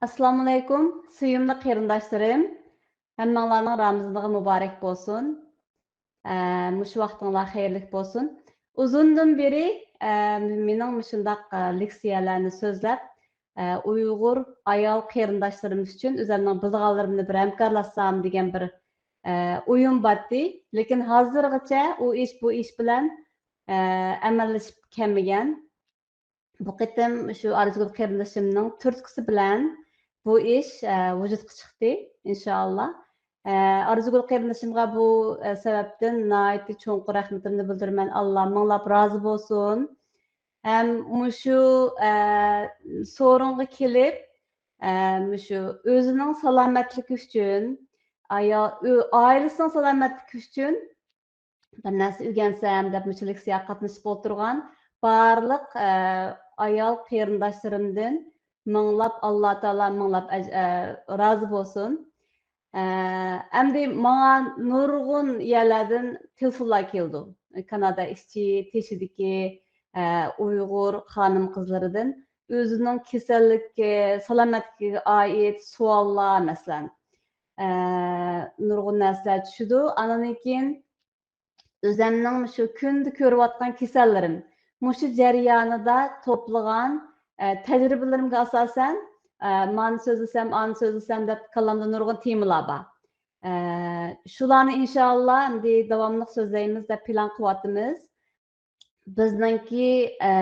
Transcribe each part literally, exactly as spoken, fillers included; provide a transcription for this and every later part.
ئەسسالامۇئەلەيكۇم، سۆيۈملۈك قېرىنداشلىرىم. ھەممىڭلارنىڭ رامىزانىغا مۇبارەك بولسۇن. ئە، مۇشۇ ۋاقتىڭلار خەيرلىك بولسۇن. ئۇزۇندىن بېرى، ئە، مېنىڭ مۇشۇنداق، ئە، لېكسىيەلەرنى سۆزلەپ، ئە، ئۇيغۇر ئايال قېرىنداشلىرىمىز ئۈچۈن ئۆزۈمنىڭ بىلىدىغانلىرىمنى بىر ھەمكارلاشسام دېگەن بىر، ئە، ئويۇم بارتى. لېكىن ھازىرغىچە ئۇ ئىش، بۇ ئىش بىلەن، ئە، ئەمەللىشىپ كەلمىگەن. بۇ قېتىم شۇ ئارزۇگۈل قېرىندىشىمنىڭ تۈرتكىسى بىلەن بۇ ئىش، ئە، ۋۇجۇدقا چىقتى، ئىنشائاللا. ئە، ئارزۇگۈل قېرىندىشىمغا بۇ، ئە، سەۋەبتىن ناھايىتى چوڭقۇر رەھمىتىمنى بىلدۈرىمەن. ئاللا مىڭلاپ رازى بولسۇن. ھەم مۇشۇ، ئە، سورۇنغا كېلىپ، ئە، مۇشۇ ئۆزىنىڭ سالامەتلىكى ئۈچۈن، ئايال، ئۆ-، ئائىلىسىنىڭ سالامەتلىكى ئۈچۈن بىر نەرسە ئۆگەنسەم دەپ مۇشۇ لېكسىيەگە قاتنىشىپ ئولتۇرغان بارلىق، ئە، ئايال قېرىنداشلىرىمدىن مىڭلاپ ئاللا تائالا مىڭلاپ ئەج-، ئە، رازى بولسۇن. ئە، ئەمدى ماڭا نۇرغۇن يەرلەردىن تېلېفونلار كېلىدۇ. كانادا ئىچى، تېشىدىكى، ئە، ئۇيغۇر خانىم قىزلىرىدىن ئۆزىنىڭ كېسەللىكى، سالامەتلىكىگە ئائىت سوئاللار، مەسىلەن. ئە، نۇرغۇن نەرسىلەر چۈشىدۇ. ئاندىن كېيىن ئۆزەمنىڭ مۇشۇ كۈندە كۆرۈۋاتقان كېسەللىرىم، مۇشۇ جەريانىدا توپلىغان، ئە، تەجرىبىلىرىمگە ئاساسەن، ئە، مانى سۆزلىسەم، ئانى سۆزلىسەم دەپ كاللامدا نۇرغۇن تېمىلار بار. ئە، شۇلارنى ئىنشائاللا ئەمدى داۋاملىق سۆزلەيمىز دەپ پىلان قىلىۋاتىمىز. بىزنىڭكى، ئە،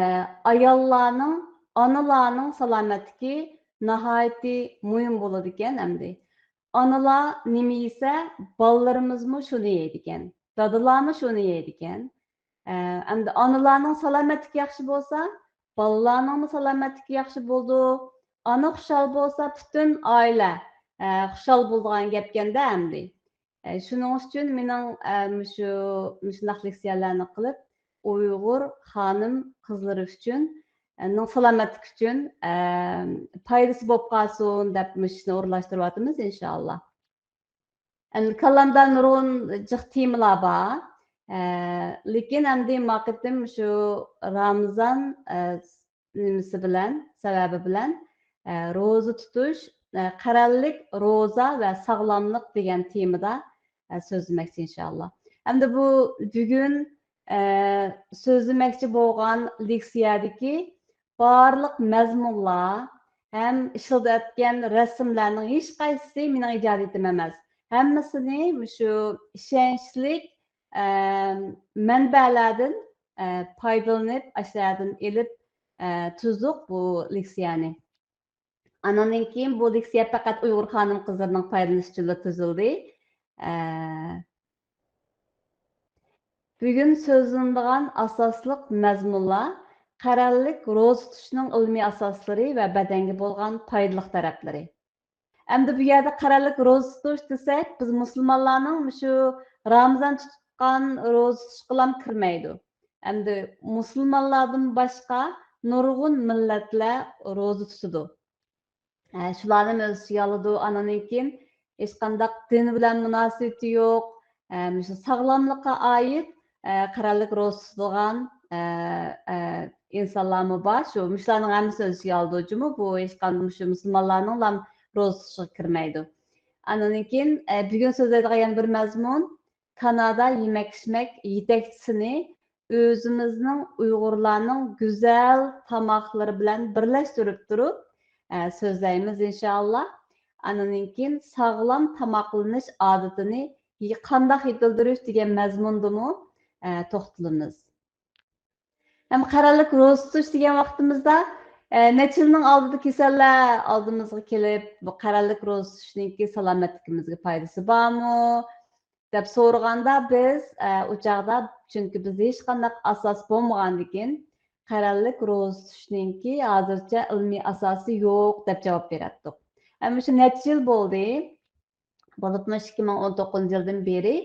ئاياللارنىڭ، ئانىلارنىڭ سالامەتلىكى ناھايىتى مۇھىم بولىدىكەن ئەمدى. ئانىلار نېمە يېسە، بالىلىرىمىزمۇ شۇنى يەيدىكەن. دادىلارمۇ شۇنى يەيدىكەن. ئە، ئەمدى ئانىلارنىڭ سالامەتلىكى ياخشى بولسا، بالىلارنىڭمۇ سالامەتلىكى ياخشى بولىدۇ. ئانا خۇشال بولسا، پۈتۈن ئائىلە، ئە، خۇشال بولىدىغان گەپكەندە ئەمدى. ئە، شۇنىڭ ئۈچۈن مېنىڭ، ئە، مۇشۇ، مۇشۇنداق لېكسىيەلەرنى قىلىپ، ئۇيغۇر خانىم قىزلىرى ئۈچۈن، ئە، نىڭ سالامەتلىكى ئۈچۈن، ئە، پايدىسى بولۇپ قالسۇن دەپ مۇشۇ ئىشنى ئورۇنلاشتۇرۇۋاتىمىز، ئىنشائاللا. ئەمدى كاللامدا نۇرغۇن جىق تېمىلار بار. ئە، لېكىن ئەمدى ما قېتىم شۇ رامىزان، ئە، نېمىسى بىلەن، سەۋەبى بىلەن، ئە، روزا تۇتۇش، ئە، قەرەللىك روزا ۋە ساغلاملىق دېگەن تېمىدا، ئە، سۆزلىمەكچى ئىنشائاللا. ئەمدى بۇ بۈگۈن، ئە، سۆزلىمەكچى بولغان لېكسىيەدىكى بارلىق مەزمۇنلار ھەم ئىشلىتىۋاتقان رەسىملەرنىڭ ھېچقايسىسى مېنىڭ ئىجادىيىتىم ئەمەس. ھەممىسىنى مۇشۇ ئىشەنچلىك، ئە، مەنبەلەردىن، ئە، پايدىلىنىپ، ئاشۇلەردىن ئېلىپ، ئە، تۈزدۇق بۇ لېكسىيەنى. ئانىڭدىن كېيىن بۇ لېكسىيە پەقەت ئۇيغۇر خانىم-قىزلىرىنىڭ پايدىلىنىشى ئۈچۈنلا تۈزۈلدى. ئە، بۈگۈن سۆزلىنىدىغان ئاساسلىق مەزمۇنلار قەرەللىك روزا تۇتۇشنىڭ ئىلمىي ئاساسلىرى ۋە بەدەنگە بولغان پايدىلىق تەرەپلىرى. ئەمدى بۇ يەردە قەرەللىك روزا تۇتۇش دېسەك، بىز مۇسۇلمانلارنىڭ مۇشۇ رامىزان تۇتقان روزا تۇتۇشقىلام كىرمەيدۇ. ئەمدى مۇسۇلمانلاردىن باشقا نۇرغۇن مىللەتلەر روزا تۇتىدۇ. ئە، شۇلارنىمۇ ئۆز ئىچىگە ئالىدۇ. ئانىڭدىن كېيىن ھېچقانداق دىن بىلەن مۇناسىۋىتى يوق، ئە، مۇشۇ ساغلاملىققا ئائىت، ئە، قەرەللىك روزا تۇتىدىغان، ئە، ئە، ئىنسانلارمۇ بار. شۇ، مۇشۇلارنىڭ ھەممىسىنى ئۆز ئىچىگە ئالىدۇ جۇمۇ. بۇ ھېچقانداق مۇشۇ مۇسۇلمانلارنىڭلا روزا تۇتۇشىغا كىرمەيدۇ. ئانىڭدىن كېيىن، ئە، بۈگۈن سۆزلەيدىغان يەنە بىر مەزمۇن، كانادا يېمەك-ئىچمەك يېتەكچىسىنى ئۆزىمىزنىڭ ئۇيغۇرلارنىڭ گۈزەل تاماقلىرى بىلەن بىرلەشتۈرۈپ تۇرۇپ، ئە، سۆزلەيمىز ئىنشائاللا. ئانىڭدىن كېيىن ساغلام تاماقلىنىش ئادىتىنى قانداق يېتىلدۈرۈش دېگەن مەزمۇندىمۇ، ئە، توختىلىمىز. ھەم قەرەللىك روزا تۇتۇش دېگەن ۋاقتىمىزدا، ئە، نەچچە يىلنىڭ ئالدىدا كېسەللەر ئالدىمىزغا كېلىپ، بۇ قەرەللىك روزا تۇتۇشنىڭكى سالامەتلىكىمىزگە پايدىسى بارمۇ؟ دەپ سورىغاندا بىز، ئە، ئۇ چاغدا، چۈنكى بىزدە ھېچقانداق ئاساس بولمىغاندىكىن، قەرەللىك روزا تۇتۇشنىڭكى ھازىرچە ئىلمىي ئاساسى يوق دەپ جاۋاب بېرەتتۇق. ئەمما شۇ نەچچە يىل بولدى، بولۇپمۇ ئىككى مىڭ ئون توققۇزىنچى يىلدىن بېرى،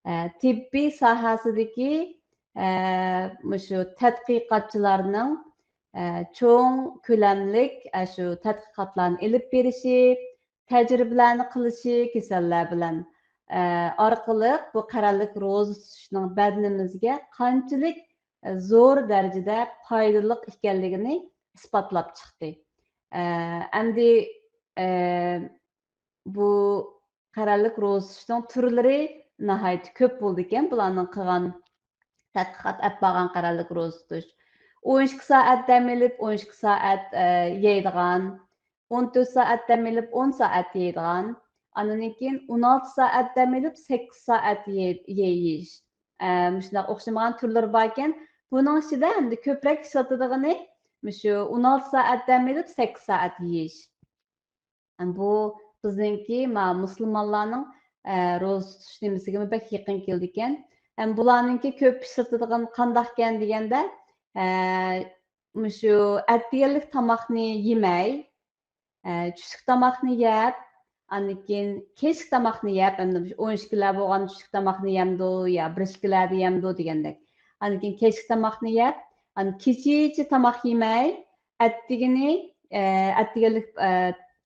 ئە، تېببىي ساھەسىدىكى، ئە، مۇشۇ تەتقىقاتچىلارنىڭ، ئە، چوڭ كۆلەملىك، ئە، شۇ تەتقىقاتلارنى ئېلىپ بېرىشى، تەجرىبىلەرنى قىلىشى، كېسەللەر بىلەن، ئە، ئارقىلىق بۇ قەرەللىك روزا تۇتۇشنىڭ بەدىنىمىزگە قانچىلىك، ئە، زور دەرىجىدە پايدىلىق ئىكەنلىكىنى ئىسپاتلاپ چىقتى. ئە، ئەمدى ئە، بۇ قەرەللىك روزا تۇتۇشنىڭ تۈرلىرى ناھايىتى كۆپ بولىدىكەن. بۇلارنىڭ قىلغان تەتقىقات ئەپ بارغان قەرەللىك روزا تۇتۇش. ئون ئىككى سائەت دەم ئېلىپ، ئون ئىككى سائەت، ئە، يەيدىغان. ئون تۆت سائەت دەم ئېلىپ، ئون سائەت يەيدىغان. ئاندىن كېيىن ئون ئالتە سائەت دەم ئېلىپ، سەككىز سائەت يەي-، يەيش. ئە، مۇشۇنداق ئوخشىمىغان تۈرلىرى باركەن. بۇنىڭ ئىچىدە ئەمدى كۆپرەك ئىشلىتىدىغىنى مۇشۇ ئون ئالتە سائەت دەم ئېلىپ، سەككىز سائەت يېيىش. ھەم بۇ بىزنىڭكى ما مۇسۇلمانلارنىڭ، ئە، روزا تۇتۇش نېمىسىگىمۇ بەك يېقىن كېلىدىكەن. ھەم بۇلارنىڭكى كۆپ ئىشلىتىدىغان قانداقكەن دېگەندە، ئە، مۇشۇ ئەتىگەنلىك تاماقنى يېمەي، ئە، چۈشلۈك تاماقنى يەپ، ئاندىن كېيىن كەچلىك تاماقنى يەپ، ئەمدى مۇشۇ ئون ئىككىلەر بولغان چۈشلۈك تاماقنى يەمدۇ يا بىر ئىككىلەردە يەمدۇ دېگەندەك. ئاندىن كېيىن كەچلىك تاماقنى يەپ، ئاندىن كېچىچە تاماق يېمەي، ئەتىگىنى، ئە، ئەتىگەنلىك، ئە،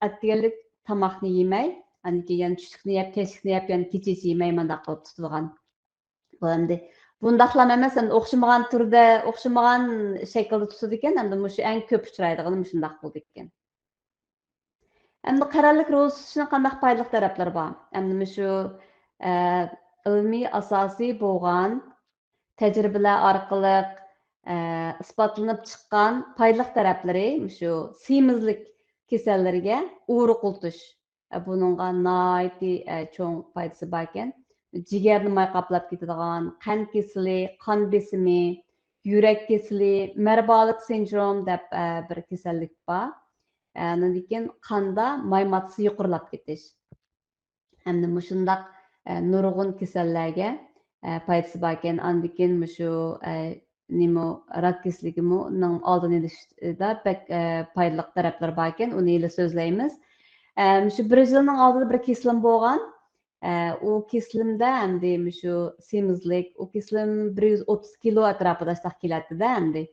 ئەتىگەنلىك تاماقنى يېمەي، ئاندىن كېيىن يەنە چۈشلۈكنى يەپ، كەچلىكنى يەپ، يەنە كېچىچە يېمەي، مانداق قىلىپ تۇتىدىغان. بۇ ئەمدى بۇنداقلام ئەمەس، ئەمدى ئوخشىمىغان تۈردە، ئوخشىمىغان شەكىلدە تۇتىدىكەن، ئەمدى مۇشۇ ئەڭ كۆپ ئۇچرايدىغىنى مۇشۇنداق بولىدىكەن. ئەمدى قەرەللىك روزا تۇتۇشنىڭ قانداق پايدىلىق تەرەپلىرى بار؟ ئەمدى مۇشۇ، ئە، ئىلمىي ئاساسى بولغان تەجرىبىلەر ئارقىلىق، ئە، ئىسپاتلىنىپ چىققان پايدىلىق تەرەپلىرى مۇشۇ سېمىزلىك كېسەللىرىگە ئۇرۇق ئۇلىتىش. ئە، بۇنىڭغا ناھايىتى، ئە، چوڭ پايدىسى باركەن. جىگەرنى ماي قاپلاپ كېتىدىغان، قەنت كېسىلى، قان بېسىمى، يۈرەك كېسىلى، مېتابولىك سىندروم دەپ، ئە، بىر كېسەللىك بار. ئە، ئاندىن كېيىن قاندا ماي ماددىسى يۇقىرىلاپ كېتىش. ھەمدە مۇشۇنداق، ئە، نۇرغۇن كېسەللەرگە، ئە، پايدىسى باركەن. ئاندىن كېيىن مۇشۇ، ئە، نېمە، راك كېسىلىگىمۇ ئۇنىڭ ئالدىنى ئېلىشتا بەك، ئە، پايدىلىق تەرەپلىرى باركەن. ئۇنى ھېلى سۆزلەيمىز. ئە، مۇشۇ بىر يىلنىڭ ئالدىدا بىر كېسىلىم بولغان. ئە، ئۇ كېسىلىمدە ئەمدى مۇشۇ سېمىزلىك، ئۇ كېسىلىم بىر يۈز ئوتتۇز كىلو ئەتراپىدا شۇنداق كېلەتتىدە ئەمدى.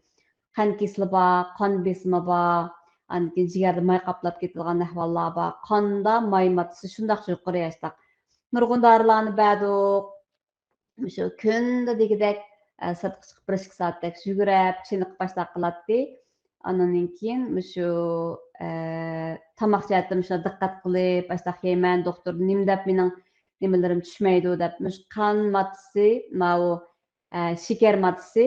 قەنت كېسىلى بار، قان بېسىمى بار، ئاندىن كېيىن جىگەردە ماي قاپلاپ كېتىدىغان ئەھۋاللار بار. قاندا ماي ماددىسى شۇنداق يۇقىرى ئاشتاق. نۇرغۇن دارىلارنى بەردۇق. مۇشۇ كۈندە دېگۈدەك، ئە، سىرتقا چىقىپ بىر ئىككى سائەتتەك يۈگۈرۈپ، چېنىقىپ باشلاپ قىلاتتى. ئاندىن كېيىن مۇشۇ، ئە، تاماق جەھەتتە مۇشۇ دىققەت قىلىپ، ئاشتاق يەيمەن، دوختۇر نېمە دەپ مېنىڭ نېمىلىرىم چۈشمەيدۇ دەپ، مۇشۇ قان ماددىسى، ماۋۇ، ئە، شېكەر ماددىسى،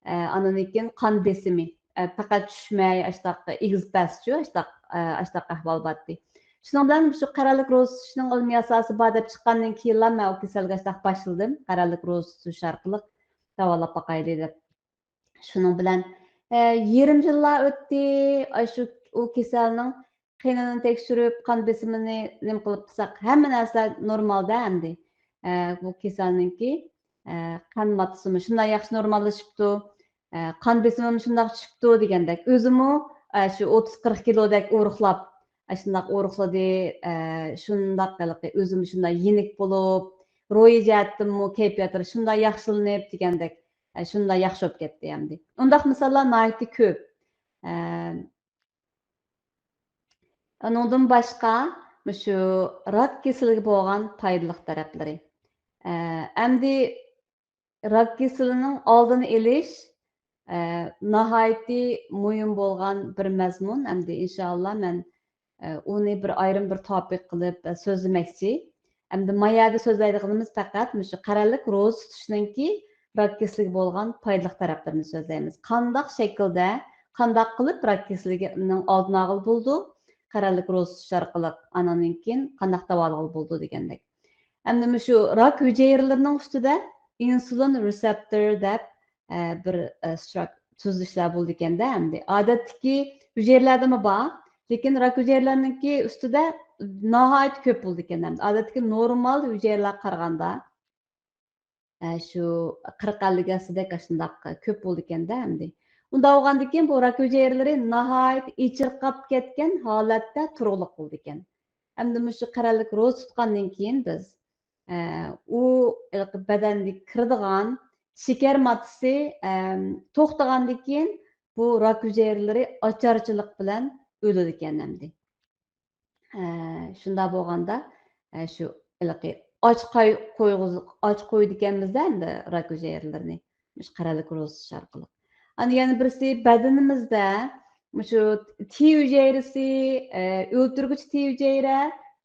ئە، ئاندىن كېيىن قان بېسىمى، ئە، پەقەت چۈشمەي، ئاشتاق ئېگىز پەسچۇ، ئاشتاق، ئە، ئاشتاق ئەھۋال بارتتى. شۇنىڭ بىلەن مۇشۇ قەرەللىك روزا تۇتۇشنىڭ ئىلمىي ئاساسى بار دەپ چىققاندىن كېيىنلا مەن ئۇ كېسەلگە ئاشتاق باشلىدىم. قەرەللىك روزا تۇتۇش ئارقىلىق داۋالاپ باقايلى دەپ. شۇنىڭ بىلەن، ئە، يېرىم يىللار ئۆتتى. ئاشۇ، ئۇ كېسەلنىڭ قېنىنى تەكشۈرۈپ، قان بېسىمىنى نېمە قىلىپ قىلساق، ھەممە نەرسە نورمالدا ئەمدى. ئە، بۇ كېسەلنىڭكى، ئە، قان ماددىسىمۇ شۇنداق ياخشى نورماللىشىپتۇ. ئە، قان بېسىمىمۇ شۇنداق چۈشۈپتۇ دېگەندەك. ئۆزىمۇ، ئە، شۇ ئوتتۇز قىرىق كىلودەك ئورۇقلاپ، ئاشۇنداق ئورۇقلىدى. ئە، شۇنداق ھېلىقى ئۆزىمۇ شۇنداق يېنىك بولۇپ، روھىي جەھەتتىنمۇ كەيپىياتلىرى شۇنداق ياخشىلىنىپ دېگەندەك، ئە، شۇنداق ياخشى بولۇپ كەتتى ئەمدى. ئۇنداق مىساللار ناھايىتى كۆپ. ئە، ئۇنىڭدىن باشقا، مۇشۇ راك كېسىلىگە بولغان پايدىلىق تەرەپلىرى. ئە، ئەمدى راك كېسىلىنىڭ ئالدىنى ئېلىش، ئە، ناھايىتى مۇھىم بولغان بىر مەزمۇن. ئەمدى ئىنشائاللا مەن، ئە، ئۇنى بىر ئايرىم بىر توپىك قىلىپ، ئە، سۆزلىمەكچى. ئەمدى ما يەردە سۆزلەيدىغىنىمىز پەقەت مۇشۇ قەرەللىك روزا تۇتۇشنىڭكى راك كېسىلىگە بولغان پايدىلىق تەرەپلىرىنى سۆزلەيمىز. قانداق شەكىلدە، قانداق قىلىپ راك كېسىلىنىڭ ئالدىنى ئالغىلى بولىدۇ؟ قەرەللىك روزا تۇتۇش ئارقىلىق، ئانىڭدىن كېيىن قانداق داۋالىغىلى بولىدۇ دېگەندەك. ئەمدى مۇشۇ راك ھۈجەيرىلىرىنىڭ ئۈستىدە ئىنسۇلىن رېسېپتور دەپ، ئە، بىر، ئە، ستراك-، تۈزۈلۈشلەر بولىدىكەن-دە ئەمدى. ئادەتتىكى ھۈجەيرىلەردىمۇ بار، لېكىن راك ھۈجەيرىلەرنىڭكى ئۈستىدە ناھايىتى كۆپ بولىدىكەن ئەمدى. ئادەتتىكى نورمال ھۈجەيرىلەرگە قارىغاندا، ئە، شۇ قىرىق ئەللىك ھەسسىدەك ئاشۇنداق كۆپ بولىدىكەن-دە ئەمدى. ئۇنداق بولغاندىكىن بۇ راك ھۈجەيرىلىرى ناھايىتى ئېچىرقاپ كەتكەن ھالەتتە تۇرغۇلۇق بولىدىكەن. ئەمدى مۇشۇ قەرەللىك روزا تۇتقاندىن كېيىن بىز، ئە، ئۇ بەدەنگە كىرىدىغان شېكەر ماددىسى، ئەم، توختىغاندىن كېيىن بۇ راك ھۈجەيرىلىرى ئاچارچىلىق بىلەن ئۆلىدىكەن ئەمدى. ئە، شۇنداق بولغاندا، ئە، شۇ ھېلىقى ئاچ قاي-، قويغۇز-، ئاچ قويىدىكەنمىز-دە ئەمدى راك ھۈجەيرىلىرىنى مۇشۇ قەرەللىك روزا تۇتۇش ئارقىلىق. ئاندىن يەنە بىرسى بەدىنىمىزدە، مۇشۇ تى ھۈجەيرىسى، ئە، ئۆلتۈرگۈچى تى ھۈجەيرە،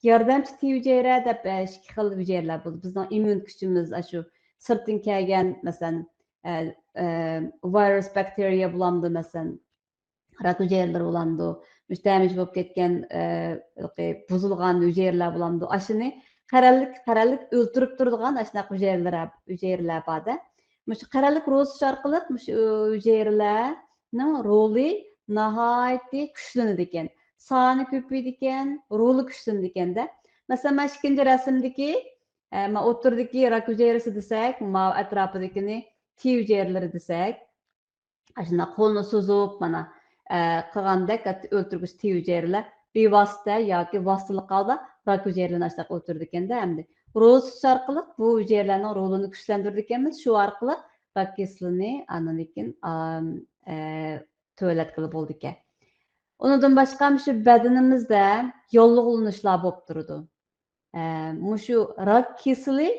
ياردەمچى تى ھۈجەيرە دەپ، ئە، ئىككى خىل ھۈجەيرىلەر بولىدۇ. بىزنىڭ ئىممۇن كۈچىمىز، ئاشۇ سىرتتىن كەلگەن، مەسىلەن، ئە، ئە، ۋىرۇس، باكتېرىيە بولامدۇ، مەسىلەن، راك ھۈجەيرىلىرى بولامدۇ، مۇشۇ دەمىج بولۇپ كەتكەن، ئە، بۇزۇلغان ھۈجەيرىلەر بولامدۇ، ئاشۇنى قەرەللىك، قەرەللىك ئۆلتۈرۈپ تۇرىدىغان ئاشۇنداق ھۈجەيرىلەر، ھۈجەيرىلەر بار-دە. مۇشۇ قەرەللىك روزا تۇتۇش ئارقىلىق مۇشۇ ھۈجەيرىلەرنىڭ رولى ناھايىتى كۈچلىنىدىكەن. سانى كۆپىيىدىكەن، رولى كۈچلىنىدىكەن-دە. مەسىلەن، مانا ئىككىنچى رەسىمدىكى، ئە، مانا ئوتتۇرىدىكى راك ھۈجەيرىسى دېسەك، ماۋۇ ئەتراپىدىكىنى تى ھۈجەيرىلىرى دېسەك، ئاشۇنداق قولنى سوزۇپ، مانا، ئە، قىلغاندەك ئۆلتۈرگۈچى تى ھۈجەيرىلەر بىۋاسىتە ياكى ۋاسىتىلىق ھالدا راك ھۈجەيرىلىرىنى ئاشۇنداق ئۆلتۈرىدىكەن-دە ئەمدى. روزا تۇتۇش ئارقىلىق بۇ ھۈجەيرىلەرنىڭ رولىنى كۈچلەندۈرىدىكەنمىز، شۇ ئارقىلىق راك كېسىلىنى ئاندىن كېيىن، ئام، ئە، تۆۋەنلەتكىلى بولىدىكەن. ئۇنىڭدىن باشقا مۇشۇ بەدىنىمىزدە ياللۇغلىنىشلار بولۇپ تۇرىدۇ. ئە، مۇشۇ راك كېسىلى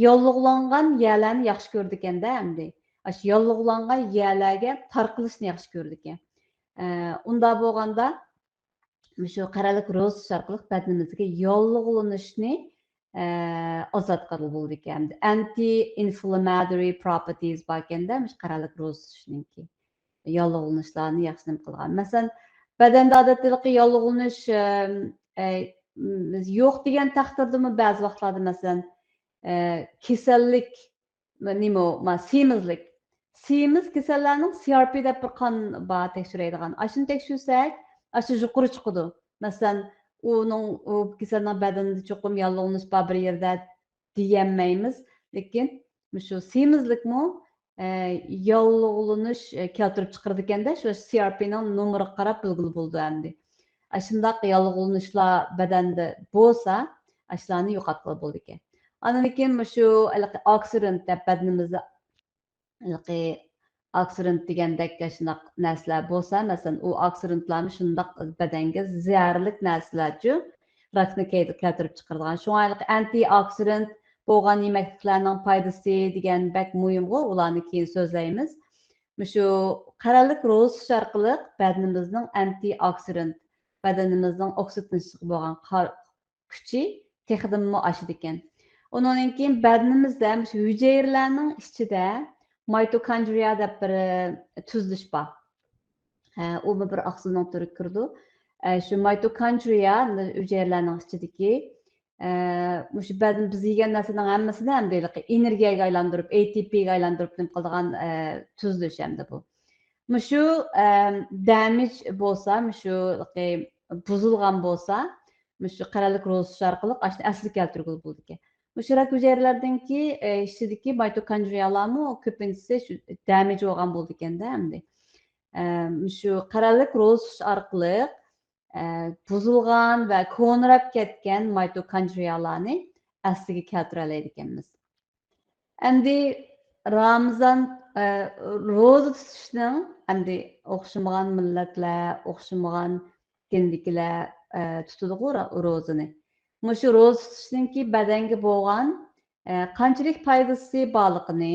ياللۇغلانغان يەرلەرنى ياخشى كۆرىدىكەن-دە ئەمدى. ئاشۇ ياللۇغلانغان يەرلەرگە تارقىلىشنى ياخشى كۆرىدىكەن. ئە، ئۇنداق بولغاندا، مۇشۇ قەرەللىك روزا تۇتۇش ئارقىلىق بەدىنىمىزدىكى ياللۇغلىنىشنى، ئە، ئازالتقىلى بولىدىكەن. ئەمدى ئەنتى ئىنفلاماتورى پروپېرتىز باركەن-دە، مۇشۇ قەرەللىك روزا تۇتۇشنىڭكى. ياللۇغلىنىشلارنى ياخشى نېمە قىلغان. مەسىلەن، بەدەندە ئادەتتىلىكى ياللۇغلىنىش، ئەم، ئەي، م، يوق دېگەن تەقدىردىمۇ بەزى ۋاقىتلاردا، مەسىلەن، ئە، كېسەللىك، م، نېمە، ما، سېمىزلىك. سېمىز كېسەللەرنىڭ سى ئار پى دەپ بىر قان بار تەكشۈرەيدىغان. ئاشۇنى تەكشۈرسەك، ئاشۇ يۇقىرى چىقىدۇ. مەسىلەن، ئۇنىڭ، ئۇ كېسەلنىڭ بەدىنىدە چوقۇم ياللۇغلىنىش بار بىر يەردە دېيەلمەيمىز. لېكىن مۇشۇ سېمىزلىكمۇ، ئە، ياللۇغلىنىش، ئە، كەلتۈرۈپ چىقىرىدىكەندە، شۇ سى ئار پىنىڭ نومۇرىغا قاراپ بىلگىلى بولىدۇ ئەمدى. ئاشۇنداق ياللۇغلىنىشلار بەدەندە بولسا، ئاشۇلارنى يوقاتقىلى بولىدىكەن. ئاندىن كېيىن مۇشۇ ھېلىقى ئوكسىدانت دەپ بەدىنىمىزدە ھېلىقى ئوكسىدانت دېگەندەك شۇنداق نەرسىلەر بولسا، مەسىلەن، ئۇ ئوكسىدانتلارمۇ شۇنداق بەدەنگە زەھەرلىك نەرسىلەرچۇ، راكنى كەي-، كەلتۈرۈپ چىقىرىدىغان. شۇڭا ھېلىقى ئەنتىئوكسىدانت بولغان يېمەكلىكلەرنىڭ پايدىسى دېگەن بەك مۇھىمغۇ، ئۇلارنى كېيىن سۆزلەيمىز. مۇشۇ قەرەللىك روزا تۇتۇش ئارقىلىق بەدىنىمىزنىڭ ئەنتىئوكسىدانت، بەدىنىمىزنىڭ ئوكسىدلىنىشىغا بولغان قار-، كۈچى تېخىدىنمۇ ئاشىدىكەن. ئۇنىڭدىن كېيىن بەدىنىمىزدە مۇشۇ ھۈجەيرىلەرنىڭ ئىچىدە مايتوكوندرىيا دەپ بىر، ئە، تۈزۈلۈش بار. ئە، ئۇمۇ بىر ئاقسىلنىڭ تۈرىگە كىرىدۇ. ئە، شۇ مايتوكوندرىيا ھۈجەيرىلەرنىڭ ئىچىدىكى، ئە، مۇشۇ بەدەن بىز يېگەن نەرسىنىڭ ھەممىسىنى ئەمدى ھېلىقى ئېنېرگىيەگە ئايلاندۇرۇپ، ئەي تى پىگە ئايلاندۇرۇپ نېمە قىلىدىغان، ئە، تۈزۈلۈش ئەمدى بۇ. مۇشۇ، ئەم، دەمىج بولسا، مۇشۇ بۇزۇلغان بولسا، مۇشۇ قەرەللىك روزا تۇتۇش ئارقىلىق ئاشۇنى ئەسلىگە كەلتۈرگىلى بولىدىكەن. مۇشۇ راك ھۈجەيرىلەردىنكى، ئە، ئىچىدىكى مايتوكوندرىيالارمۇ كۆپىنچىسى شۇ دەمىج بولغان بولىدىكەندە ئەمدى. ئە، مۇشۇ قەرەللىك روزا تۇتۇش ئارقىلىق، ئە، بۇزۇلغان ۋە كونىراپ كەتكەن مايتوكوندرىيالارنى ئەسلىگە كەلتۈرەلەيدىكەنمىز. ئەمدى رامىزان، ئە، روزا تۇتۇشنىڭ، ئەمدى ئوخشىمىغان مىللەتلەر، ئوخشىمىغان دىندىكىلەر، ئە، تۇتىدىغۇ را-، روزىنى. مۇشۇ روزا تۇتۇشنىڭكى بەدەنگە بولغان، ئە، قانچىلىك پايدىسى بارلىقىنى،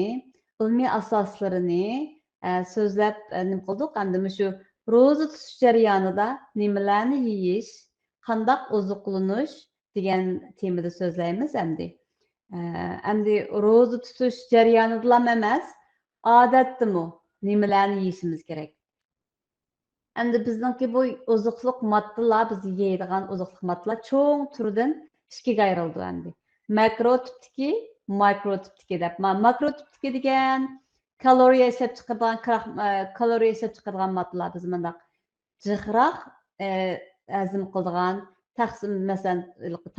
ئىلمىي ئاساسلىرىنى، ئە، سۆزلەپ، ئە، نېمە قىلدۇق؟ ئەمدى مۇشۇ روزا تۇتۇش جەريانىدا نېمىلەرنى يېيىش، قانداق ئوزۇقلىنىش دېگەن تېمىدا سۆزلەيمىز ئەمدى. ئە، ئەمدى روزا تۇتۇش جەريانىدىلا ئەمەس، ئادەتتىمۇ نېمىلەرنى يېيىشىمىز كېرەك؟ ئەمدى بىزنىڭكى بۇ ئوزۇقلۇق ماددىلار، بىز يەيدىغان ئوزۇقلۇق ماددىلار چوڭ تۈردىن ئىككىگە ئايرىلىدۇ ئەمدى. ماكرو تىپتىكى، مايكرو تىپتىكى دەپ. ما-، ماكرو تىپتىكى دېگەن كالورىيە ئىشلەپ چىقىرىدىغان، كراخ-، ئە، كالورىيە ئىشلەپ چىقىرىدىغان ماددىلار بىز مۇنداق جىقراق، ئە، ھەزىم قىلىدىغان، تەخسىم، مەسىلەن،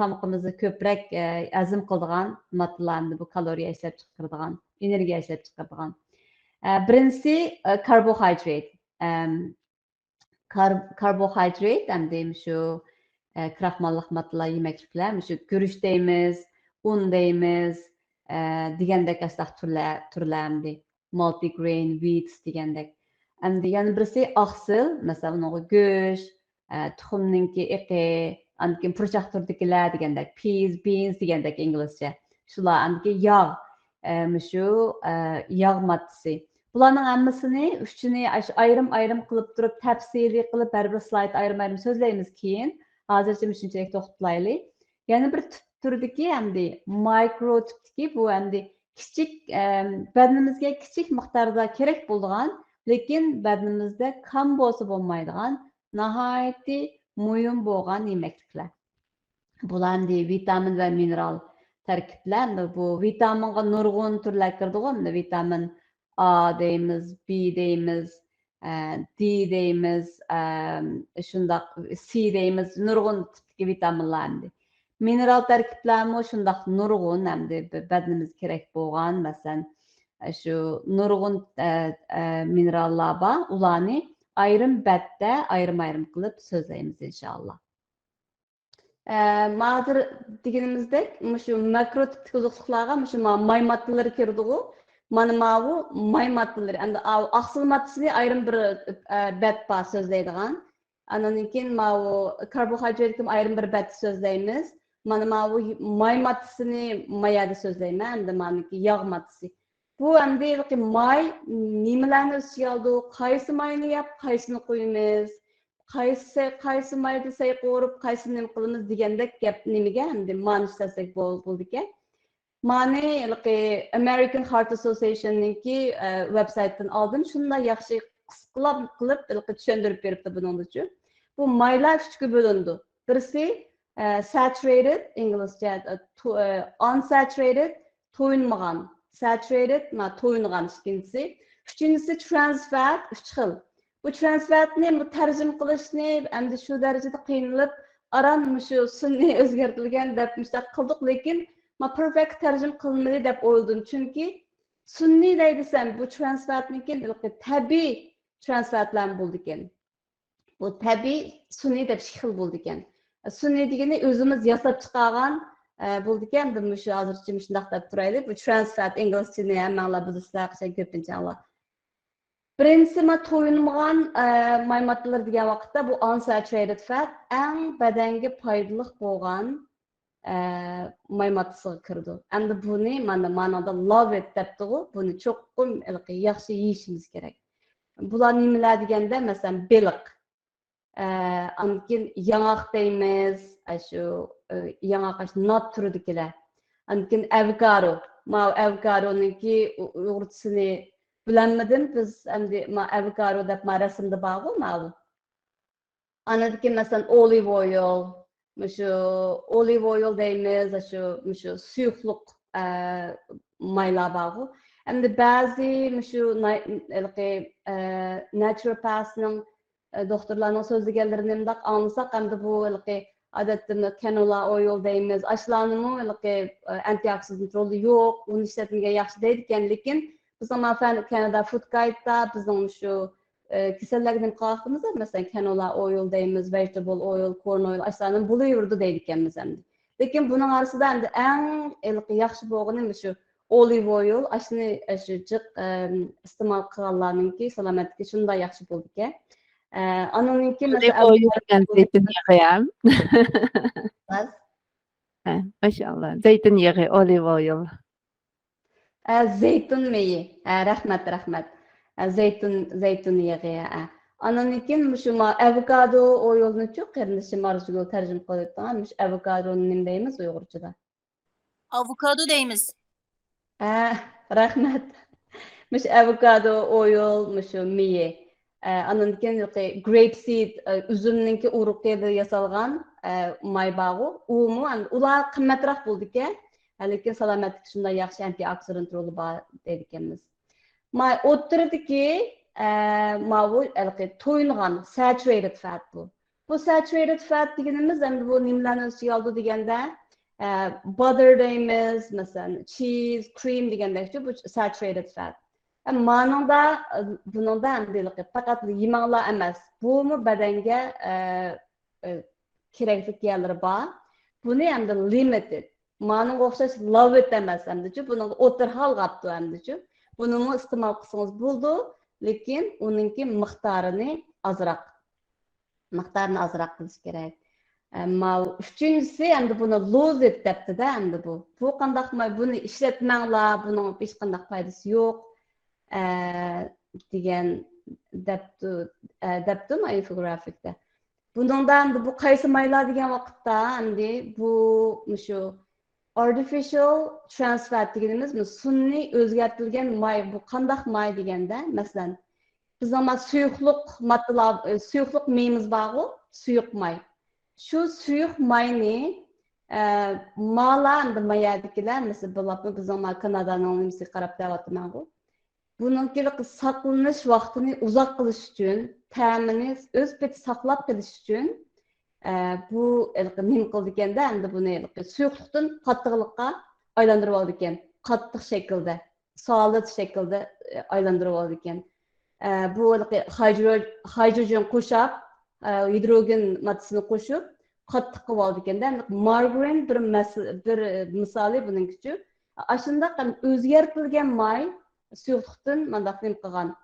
تامىقىمىزنى كۆپرەك، ئە، ھەزىم قىلىدىغان ماددىلار ئەمدى بۇ كالورىيە ئىشلەپ چىقىرىدىغان، ئېنېرگىيە ئىشلەپ چىقىرىدىغان. ئە، بىرىنچىسى، ئە، كاربوھىدرات. ئەم، كار-، كاربوھىدرات ئەمدى مۇشۇ، ئە، كراخماللىق ماددىلار يېمەكلىكلەر، مۇشۇ گۈرۈچ دەيمىز، ئۇن دەيمىز، ئە، دېگەندەك ئاشۇنداق تۈرلەر، تۈرلەر ئەمدى. مالتىگرېين، ۋىتس دېگەندەك. ئەمدى يەنە بىرسى ئاقسىل، مەسىلەن، ئۇنىڭغا گۆش، ئە، تۇخۇمنىڭكى ئېقى، ئاندىن كېيىن پۇرچاق تۈرىدىكىلەر دېگەندەك، پىز، بىنز دېگەندەك ئىنگلىزچە. شۇلار، ئاندىن كېيىن ياغ، ئە، مۇشۇ، ئە، ياغ ماددىسى. بۇلارنىڭ ھەممىسىنى، ئۈچىنى ئايرىم-ئايرىم قىلىپ تۇرۇپ، تەپسىلىي قىلىپ، ھەر بىر سلايد ئايرىم-ئايرىم سۆزلەيمىز كېيىن. ھازىرچە مۇشۇنچىلىك توختىتىپ قويايلى. يەنە بىر تۈپ تۈردىكى ئەمدى مايكرو تىپتىكى بۇ ئەمدى كىچىك، ئەم، بەدىنىمىزگە كىچىك مىقداردا كېرەك بولىدىغان، لېكىن بەدىنىمىزدە كام بولسا بولمايدىغان ناھايىتى مۇھىم بولغان يېمەكلىكلەر. بۇلار ئەمدى ۋىتامىن ۋە مىنېرال تەركىبلەر. ئەمدى بۇ ۋىتامىنغا نۇرغۇن تۈرلەر كىرىدىغۇ. ئەمدى ۋىتامىن ئا دەيمىز، بى دەيمىز، ئە، دى دەيمىز، ئە، شۇنداق سى دەيمىز، نۇرغۇن تىپتىكى ۋىتامىنلار ئەمدى. مىنېرال تەركىبلەرمۇ شۇنداق نۇرغۇن ئەمدى بە-، بەدىنىمىزگە كېرەك بولغان، مەسىلەن، شۇ نۇرغۇن، ئە، ئە، مىنېراللار بار. ئۇلارنى ئايرىم بەتتە ئايرىم-ئايرىم قىلىپ سۆزلەيمىز، ئىنشائاللا. ئە، ھازىر دېگىنىمىزدەك، مۇشۇ ماكرو تىپتىكى ئوزۇقلۇقلارغا مۇشۇ ما-، ماي ماددىلىرى كىرىدىغۇ. مانا ماۋۇ ماي ماددىلىرى. ئەمدى ئاۋۇ ئاقسىل ماددىسىنى ئايرىم بىر، ئە، بەت بار سۆزلەيدىغان. ئاندىن كېيىن ماۋۇ كاربوھىدراتكىمۇ ئايرىم بىر بەت سۆزلەيمىز. مانا ماۋۇ ماي ماددىسىنى ما يەردە سۆزلەيمەن، ئەمدى مانىكى ياغ ماددىسى. بۇ ئەمدى ماي نېمىلەرنى ئۆز ئىچىگە ئالىدۇ؟ قايسى ماينى يەپ، قايسىنى قويىمىز؟ قايسى، قايسى مايدا سەي قورۇپ، قايسىنى نېمە قىلىمىز دېگەندەك گەپ نېمىگە ئەمدى مانى ئىشلەتسەك بول-، بولىدىكەن. مانى ھېلىقى American Heart Association نىڭكى، ئە، ۋېبسايتىدىن ئالدىم. شۇنداق ياخشى قىسقىلاپ قىلىپ ھېلىقى چۈشەندۈرۈپ بېرىپتۇ بۇنىڭدىچۇ. بۇ مايلار ئۈچكە بۆلۈنىدۇ. بىرسى، ئە، ساتۇرەيتېد، ئىنگلىزچە، ئە، تو-، ئە، ئانساتۇرەيتېد، تويۇنمىغان. ساتۇرەيتېد، ما، تويۇنغان ئىككىنچىسى. ئۈچىنچىسى ترانس فەت، ئۈچ خىل. بۇ ترانس فەتنى بۇ تەرجىمە قىلىشنى، ئەمدى شۇ دەرىجىدە قىينىلىپ، ئاران مۇشۇ سۈنئىي ئۆزگەرتىلگەن دەپ مۇشۇنداق قىلدۇق، لېكىن ما پېرفېكت تەرجىمە قىلىنمىدى دەپ ئويلىدىم. چۈنكى سۈنئىي دەي دېسەم، بۇ ترانس فەتنىڭكى ھېلىقى تەبىئىي ترانس فەتلەرمۇ بولىدىكەن. بۇ تەبىئىي، سۈنئىي دەپ ئىككى خىل بولىدىكەن. سۈنئىي دېگىنى ئۆزىمىز ياساپ چىقارغان، ئە، بولىدىكەن. ئەمدى مۇشۇ ھازىرچە مۇشۇنداق دەپ تۇرايلى. بۇ ترانس فەت ئىنگلىزچىنى ھەممەڭلار بىلىسىلەر، قىشان كۆپىنچە ئاڭلار. بىرىنچىسى، ما تويۇنمىغان، ئە، ماي ماددىلىرى دېگەن ۋاقىتتا بۇ ئانساتۇرەيتېد فەت ئەڭ بەدەنگە پايدىلىق بولغان، ئە، ماي ماددىسىغا كىرىدۇ. ئەمدى بۇنى مانا، مانىڭدا لاۋ ئېت دەپتىغۇ، بۇنى چوقۇم ھېلىقى ياخشى يېيىشىمىز كېرەك. بۇلار نېمىلەر دېگەندە، مەسىلەن، بېلىق. ئە، ئاندىن كېيىن ياڭاق دەيمىز، ئاشۇ، ئە، ياڭاق، ئاشۇ نات تۈرىدىكىلەر. ئاندىن كېيىن ئەۋوكادو. ماۋۇ ئەۋوكادونىڭكى ئۇ-، ئۇيغۇرچىسىنى بىلەلمىدىم. بىز ئەمدى ما ئەۋوكادو دەپ ما رەسىمدە بارغۇ، ماۋۇ. ئاندىن كېيىن، مەسىلەن، ئولىۋ ئويل، مۇشۇ ئولىۋ ئويل دەيمىز، مۇشۇ، مۇشۇ سۇيۇقلۇق، ئە، مايلار بارغۇ. ئەمدى بەزى مۇشۇ ناي-، ھېلىقى، ئە، ناتشوپاتنىڭ، ئە، دوختۇرلارنىڭ سۆزلىگەنلىرىنى مۇنداق ئاڭلىساق، ئەمدى بۇ ھېلىقى ئادەتتە كانولا ئويل دەيمىز، ئاشۇلارنىمۇ ھېلىقى، ئە، ئانتىئوكسىدانت رولى يوق، ئۇنى ئىشلەتمىگەن ياخشى دەيدىكەن، لېكىن بىزنىڭ ما فەن-، كانادا فۇد گايدتا بىزنىڭ مۇشۇ ئى، كېسەللەرگە نېمە قىلىۋاتىمىز؟ مەسىلەن، كانولا ئويل دەيمىز، ۋېجېتابل ئويل، كورن ئويل، ئاشۇلارنى بولۇۋېرىدۇ دەيدىكەنمىز ئەمدى. لېكىن بۇنىڭ ئارىسىدا ئەمدى ئەڭ ھېلىقى ياخشى بولغىنى مۇشۇ ئولىۋ ئويل، ئاشۇنى، ئاشۇ جىق، ئەم، ئىستېمال قىلغانلارنىڭكى سالامەتلىكى شۇنداق ياخشى بولىدىكەن. ئە، ئانىڭدىن كېيىن ئولىۋ مەسىلەن، ئويل دېگەن زەيتۇن يېغى ھەم. ھە، ماشائاللا. زەيتۇن يېغى، ئولىۋ ئويل. ئە، زەيتۇن مېيى. ئە، رەھمەت، رەھمەت. ئە، زەيتۇن، زەيتۇن يېغى، ئە. ئاندىن كېيىن مۇشۇ ما-، ئاۋوكادو ئويلنىچۇ قېرىندىشىم ئارزۇگۈل تەرجىمە قىلىۋېتىڭ. مۇشۇ ئاۋوكادونى نېمە دەيمىز ئۇيغۇرچىدا؟ ئاۋوكادو دەيمىز. ئە، رەھمەت. مۇشۇ ئاۋوكادو ئويل، مۇشۇ مېيى. ئە، ئاندىن كېيىن يۇقى grape seed، ئە، ئۈزۈمنىڭكى ئۇرۇقىدا ياسالغان، ئە، ماي بارغۇ. ئۇمۇ، ئەمدى ئۇلار قىممەتراق بولىدىكەن. لېكىن سالامەتلىككە شۇنداق ياخشى ئانتىئوكسىدانت رولى بار دەيدىكەنمىز. ما-، ئوتتۇرىدىكى، ئە، ماۋۇ ھېلىقى تويۇنغان، ساتۇرەيتېد فەت بۇ. بۇ ساتۇرەيتېد فەت دېگىنىمىز ئەمدى بۇ نېمىلەرنى ئۆز ئىچىگە ئالىدۇ دېگەندە، ئە، باتتېر دەيمىز، مەسىلەن، چىز، كرېم دېگەندەكچۇ، بۇ ساتۇرەيتېد فەت. ئە، مانىڭدا، ئە، بۇنىڭدا ئەمدى ھېلىقى پەقەت يېمەڭلار ئەمەس، بۇمۇ بەدەنگە، ئە، ئە، كېرەكلىك يەرلىرى بار. بۇنى ئەمدى لىمىتېد. مانىڭغا ئوخشاش لاۋېت ئەمەس ئەمدىچۇ، بۇنىڭغا ئوتتۇرا ھالغا ئاپتۇ ئەمدىچۇ. بۇنىمۇ ئىستېمال قىلسىڭىز بولىدۇ، لېكىن ئۇنىڭكى مىقدارىنى ئازراق، مىقدارىنى ئازراق قىلىش كېرەك. ئەمما ئۈچىنچىسى ئەمدى بۇنى لوز ئېت دەپتۇ-دە ئەمدى بۇ. بۇ قانداق ما-، بۇنى ئىشلەتمەڭلار، بۇنىڭ ھېچقانداق پايدىسى يوق. ئە، دېگەن دەپتۇ، ئە، دەپتۇ ما ئىنفوگرافىكتا. بۇنىڭدا ئەمدى بۇ قايسى مايلار دېگەن ۋاقىتتا، ئەمدى بۇ مۇشۇ ئارتىفىشال ترانس فەت دېگىنىمىز بۇ سۈنئىي ئۆزگەرتىلگەن ماي. بۇ قانداق ماي دېگەندە، مەسىلەن، بىزنىڭ ما سۇيۇقلۇق ماددىلار، ئە، سۇيۇقلۇق مېيىمىز بارغۇ، سۇيۇق ماي. شۇ سۇيۇق ماينى، ئە، مالا ئەمدى ما يەردىكىلەر، مەسىلەن، بولۇپمۇ بىزنىڭ ما كانادانىڭ نېمىسىگە قاراپ دەۋاتىمەنغۇ. بۇنىڭكى ساقلىنىش ۋاقتىنى ئۇزاق قىلىش ئۈچۈن، تەمىنى ئۆز پېتى ساقلاپ قېلىش ئۈچۈن، ئە، بۇ ھېلىقى نېمە قىلىدىكەندە، ئەمدى بۇنى ھېلىقى سۇيۇقلۇقتىن قاتتىقلىققا ئايلاندۇرۇۋالىدىكەن. قاتتىق شەكىلدە، سالىد شەكىلدە، ئە، ئايلاندۇرۇۋالىدىكەن. ئە، بۇ ھېلىقى ھايدرو-، ھايدروجېن قوشاپ، ئە، ھىدروگېن ماددىسىنى قوشۇپ، قاتتىق قىلىۋالىدىكەندە. مارگرىن بىر مەس-، بىر مىسالى بۇنىڭكىچۇ. ئاشۇنداق ھەم ئۆزگەرتىلگەن ماي سۇيۇقلۇقتىن مانداق نېمە قىلغان.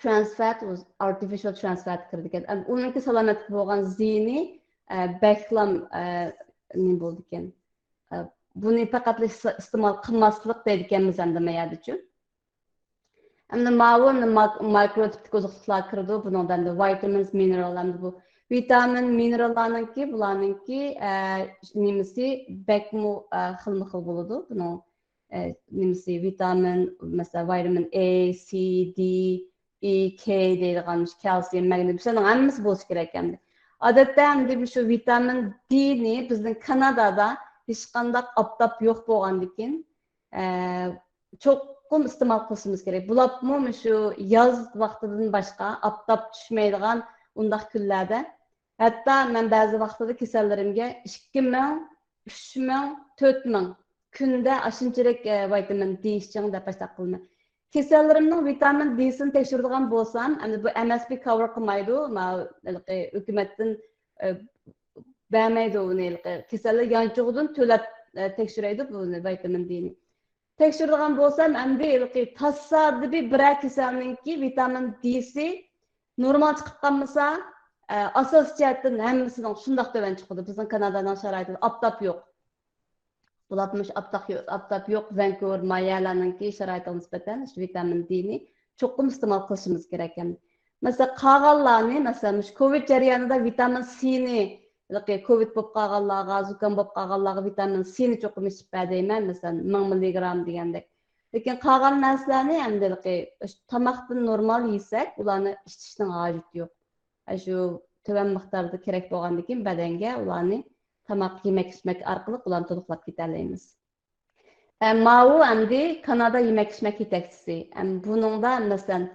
ترانس فەت، ئارتىفىشال ترانس فەت كىرىدىكەن. ئەم، ئۇنىڭكى سالامەتلىككە بولغان زىيىنى، ئە، بەكلام، ئە، نېمە بولىدىكەن. ئە، بۇنى پەقەتلا ئىس-، ئىستېمال قىلماسلىق دەيدىكەنمىز ئەمدى ما يەردىچۇ. ئەمدى ماۋۇ ئەمدى ماك-، مايكرو تىپتىكى ئوزۇقلۇقلار كىرىدۇ. بۇنىڭدا ئەمدى ۋىتامىنس، مىنېرال، ئەمدى بۇ ۋىتامىن، مىنېراللارنىڭكى، بۇلارنىڭكى، ئە، نېمىسى بەكمۇ، ئە، خىلمۇ خىل بولىدۇ. بۇنىڭ، ئە، نېمىسى ۋىتامىن، مەسىلەن، ۋىتامىن ئې، سى، دى، ئى، كې دەيدىغان، كالسىيۇم، مەگنىي، بۇلارنىڭ ھەممىسى بولۇشى كېرەك ئەمدى. ئادەتتە ئەمدى مۇشۇ ۋىتامىن دىنى بىزنىڭ كانادادا ھېچقانداق ئاپتاپ يوق بولغاندىكىن، ئە، چوقۇم ئىستېمال قىلىشىمىز كېرەك. بولۇپمۇ مۇشۇ ياز ۋاقتىدىن باشقا ئاپتاپ چۈشمەيدىغان ئۇنداق كۈنلەردە ھەتتا مەن بەزى ۋاقتىدا كېسەللىرىمگە ئىككى مىڭ، ئۈچ مىڭ، تۆت مىڭ كۈندە ئاشۇنچىلىك، ئە، ۋىتامىن دى ئىچىڭ دەپ باشلاپ قىلىمەن. كېسەللىرىمنىڭ ۋىتامىن دىسىنى تەكشۈرىدىغان بولسام، ئەمدى بۇ ئەم ئەس پى كاۋېر قىلمايدۇ، ماۋۇ ھېلىقى ھۆكۈمەتتىن، ئە، بەرمەيدۇ ئۇنى، ھېلىقى كېسەللەر يانچۇقىدىن تۆلەپ، ئە، تەكشۈرەيدۇ بۇنى، ۋىتامىن دىنى. تەكشۈرىدىغان بولسام، ئەمدى ھېلىقى تاسادىپىي بىرەر كېسەلنىڭكى ۋىتامىن دىسى نورمال چىقىپ قالمىسا، ئە، ئاساسىي جەھەتتىن ھەممىسىنىڭ شۇنداق تۆۋەن چىقىدۇ. بىزنىڭ كانادانىڭ شارائىتىدا ئاپتاپ يوق. بۇلاردا مۇشۇ ئاپتاپ يو-، ئاپتاپ يوق، ۋانكۇۋېر، ما يەرلەرنىڭكى شارائىتىغا نىسبەتەن شۇ ۋىتامىن دىنى چوقۇم ئىستېمال قىلىشىمىز كېرەك. مەسىلەن، قالغانلارنى، مەسىلەن، مۇشۇ كوۋىد جەريانىدا ۋىتامىن سىنى، ھېلىقى كوۋىد بولۇپ قالغانلارغا، زۇكام بولۇپ قالغانلارغا ۋىتامىن سىنى چوقۇم ئىچىپ بەر دەيمەن، مەسىلەن، مىڭ مىللىگرام دېگەندەك. لېكىن قالغان نەرسىلەرنى ئەمدى ھېلىقى تاماقتىن نورمال يېسەك، ئۇلارنى ئىچىشنىڭ ھاجىتى يوق. ئاشۇ تۆۋەن مىقداردا كېرەك بولغاندىكىن بەدەنگە ئۇلارنى تاماق، يېمەك، ئىچمەك ئارقىلىق ئۇلارنى تولۇقلاپ كېتەلەيمىز. ئە، ماۋۇ ئەمدى كانادا يېمەك-ئىچمەك يېتەكچىسى. ئەم، بۇنىڭدا، مەسىلەن،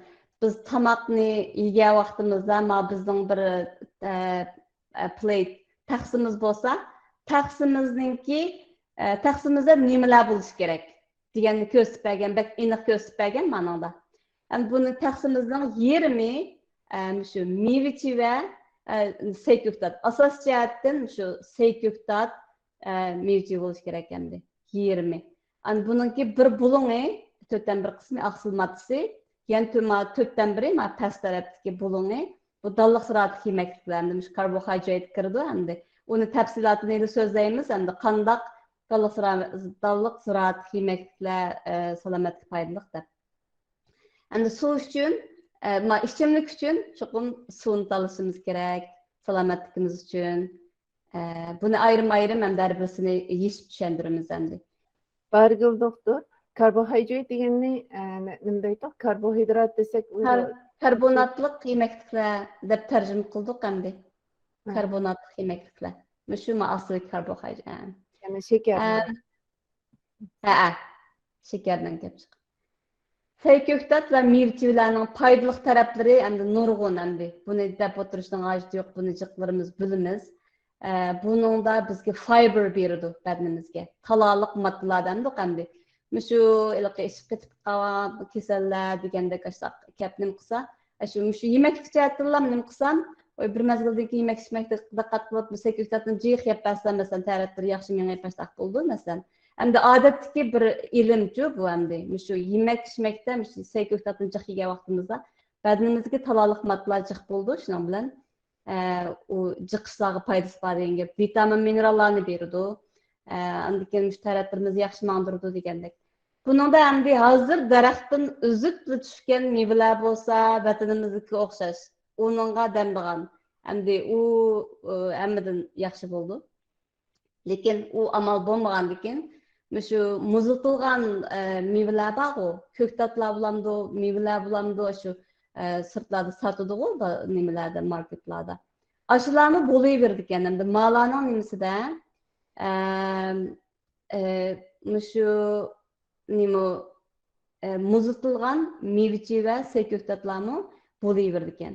بىز تاماقنى يېگەن ۋاقتىمىزدا، ما بىزنىڭ بىر، ئە، ئە، پلېيت، تەخسىمىز بولسا، تەخسىمىزنىڭكى، ئە، تەخسىمىزدە نېمىلەر بولۇشى كېرەك دېگەننى كۆرسىتىپ بەرگەن، بەك ئېنىق كۆرسىتىپ بەرگەن مانىڭدا. ئەم، بۇنى تەخسىمىزنىڭ يېرىمى، ئە، مۇشۇ مېۋىچى ۋە، ئە، سەي كۆكتات. ئاساسىي جەھەتتىن مۇشۇ سەي كۆكتات، ئە، مېۋىچى بولۇشى كېرەك ئەمدى. يېرىمى. ئەمدى بۇنىڭكى بىر بۇلۇڭى، تۆتتىن بىر قىسمى ئاقسىل ماددىسى، يەنە تۆ-، ما-، تۆتتىن بىرى، ما، پەس تەرەپتىكى بۇلۇڭى. بۇ دانلىق زىرائەتلىك يېمەكلىكلەر، ئەمدى مۇشۇ كاربوھىدرات كىرىدۇ ئەمدى. ئۇنى تەپسىلاتىنى ھېلى سۆزلەيمىز، ئەمدى قانداق دانلىق زىرا-، دانلىق زىرائەتلىك يېمەكلىكلەر، ئە، سالامەتلىككە پايدىلىق دەپ. ئەمدى سۇ ئۈچۈن، ئە، ما، ئىچىملىك ئۈچۈن چوقۇم سۇنى تاللىشىمىز كېرەك، سالامەتلىكىمىز ئۈچۈن. ئە، بۇنى ئايرىم-ئايرىم ھەمدە ھەر بىرسىنى يېشىپ چۈشەندۈرىمىز ئەمدى. بارگىل دوختۇر، كاربوھىدرات دېگەننى، ئە، نە-، نېمە دەيتتۇق؟ كاربوھىدرات دېسەك، كار-، كاربوناتلىق يېمەكلىكلەر دەپ تەرجىمە قىلدۇق ئەمدى. ھە. كاربوناتلىق يېمەكلىكلەر. مۇشۇ ما ئاستىدىكى كاربوھىدرات. يەنى شېكەر. ئە، ھەئە، شېكەردىن كېلىپ چىققان. سەي كۆكتات ۋە مېۋە-چىۋىلەرنىڭ پايدىلىق تەرەپلىرى ئەمدى نۇرغۇن ئەمدى. بۇنى دەپ ئولتۇرۇشنىڭ ھاجىتى يوق، بۇنى جىقلىرىمىز بىلىمىز. ئە، بۇنىڭدا بىزگە فايبر بېرىدۇ بەدىنىمىزگە. تالالىق ماددىلار دەمدۇق ئەمدى. مۇشۇ ھېلىقى ئىششىق قېتىپ قالغان كېسەللەر دېگەندەك ئاشۇنداق كەپ نېمە قىلسا، ئاشۇ مۇشۇ يېمەكلىك جەھەتتىنلا نېمە قىلسام، ئوي، بىر مەزگىلدىن كېيىن يېمەك-ئىچمەكتە دىققەت قىلىپ، بۇ سەي كۆكتاتنى جىق يەپ بەرسەم، مەسىلەن، تەرەتلىرى ياخشى مېڭىپ باشلاق بولىدۇ، مەسىلەن. ئەمدى ئادەتتىكى بىر ئىلىمچۇ بۇ ئەمدى. مۇشۇ يېمەك-ئىچمەكتە مۇشۇ سەي كۆكتاتنى جىق يېگەن ۋاقتىمىزدا بەدىنىمىزدىكى تالالىق ماددىلار جىق بولىدۇ، شۇنىڭ بىلەن، ئە، ئۇ جىق ئىشلارغا پايدىسى بار دېگەن گەپ. ۋىتامىن، مىنېراللارنى بېرىدۇ. ئە، ئاندىن كېيىن مۇشۇ تەرەتلىرىمىزنى ياخشى ماڭدۇرىدۇ دېگەندەك. بۇنىڭدا ئەمدى ھازىر دەرەختىن ئۈزۈپلا چۈشكەن مېۋىلەر بولسا، ۋەتىنىمىزدىكىگە ئوخشاش، ئۇنىڭغا دەمدىغان، ئەمدى ئۇ، ئۇ ھەممىدىن ياخشى بولىدۇ. لېكىن ئۇ ئامال بولمىغاندىكىن، مۇشۇ مۇزلىتىلغان، ئە، مېۋىلەر بارغۇ، كۆكتاتلار بولامدۇ، مېۋىلەر بولامدۇ، شۇ، ئە، سىرتلاردا ساتىدىغۇ، با-، نېمىلەردە، ماركېتلاردا. ئاشۇلارمۇ بولۇۋېرىدىكەن. ئەمدى مالارنىڭ نېمىسىدە، ئە، ئە، مۇشۇ نېمە، ئە، مۇزلىتىلغان مېۋىچى ۋە سەي كۆكتاتلارمۇ بولۇۋېرىدىكەن.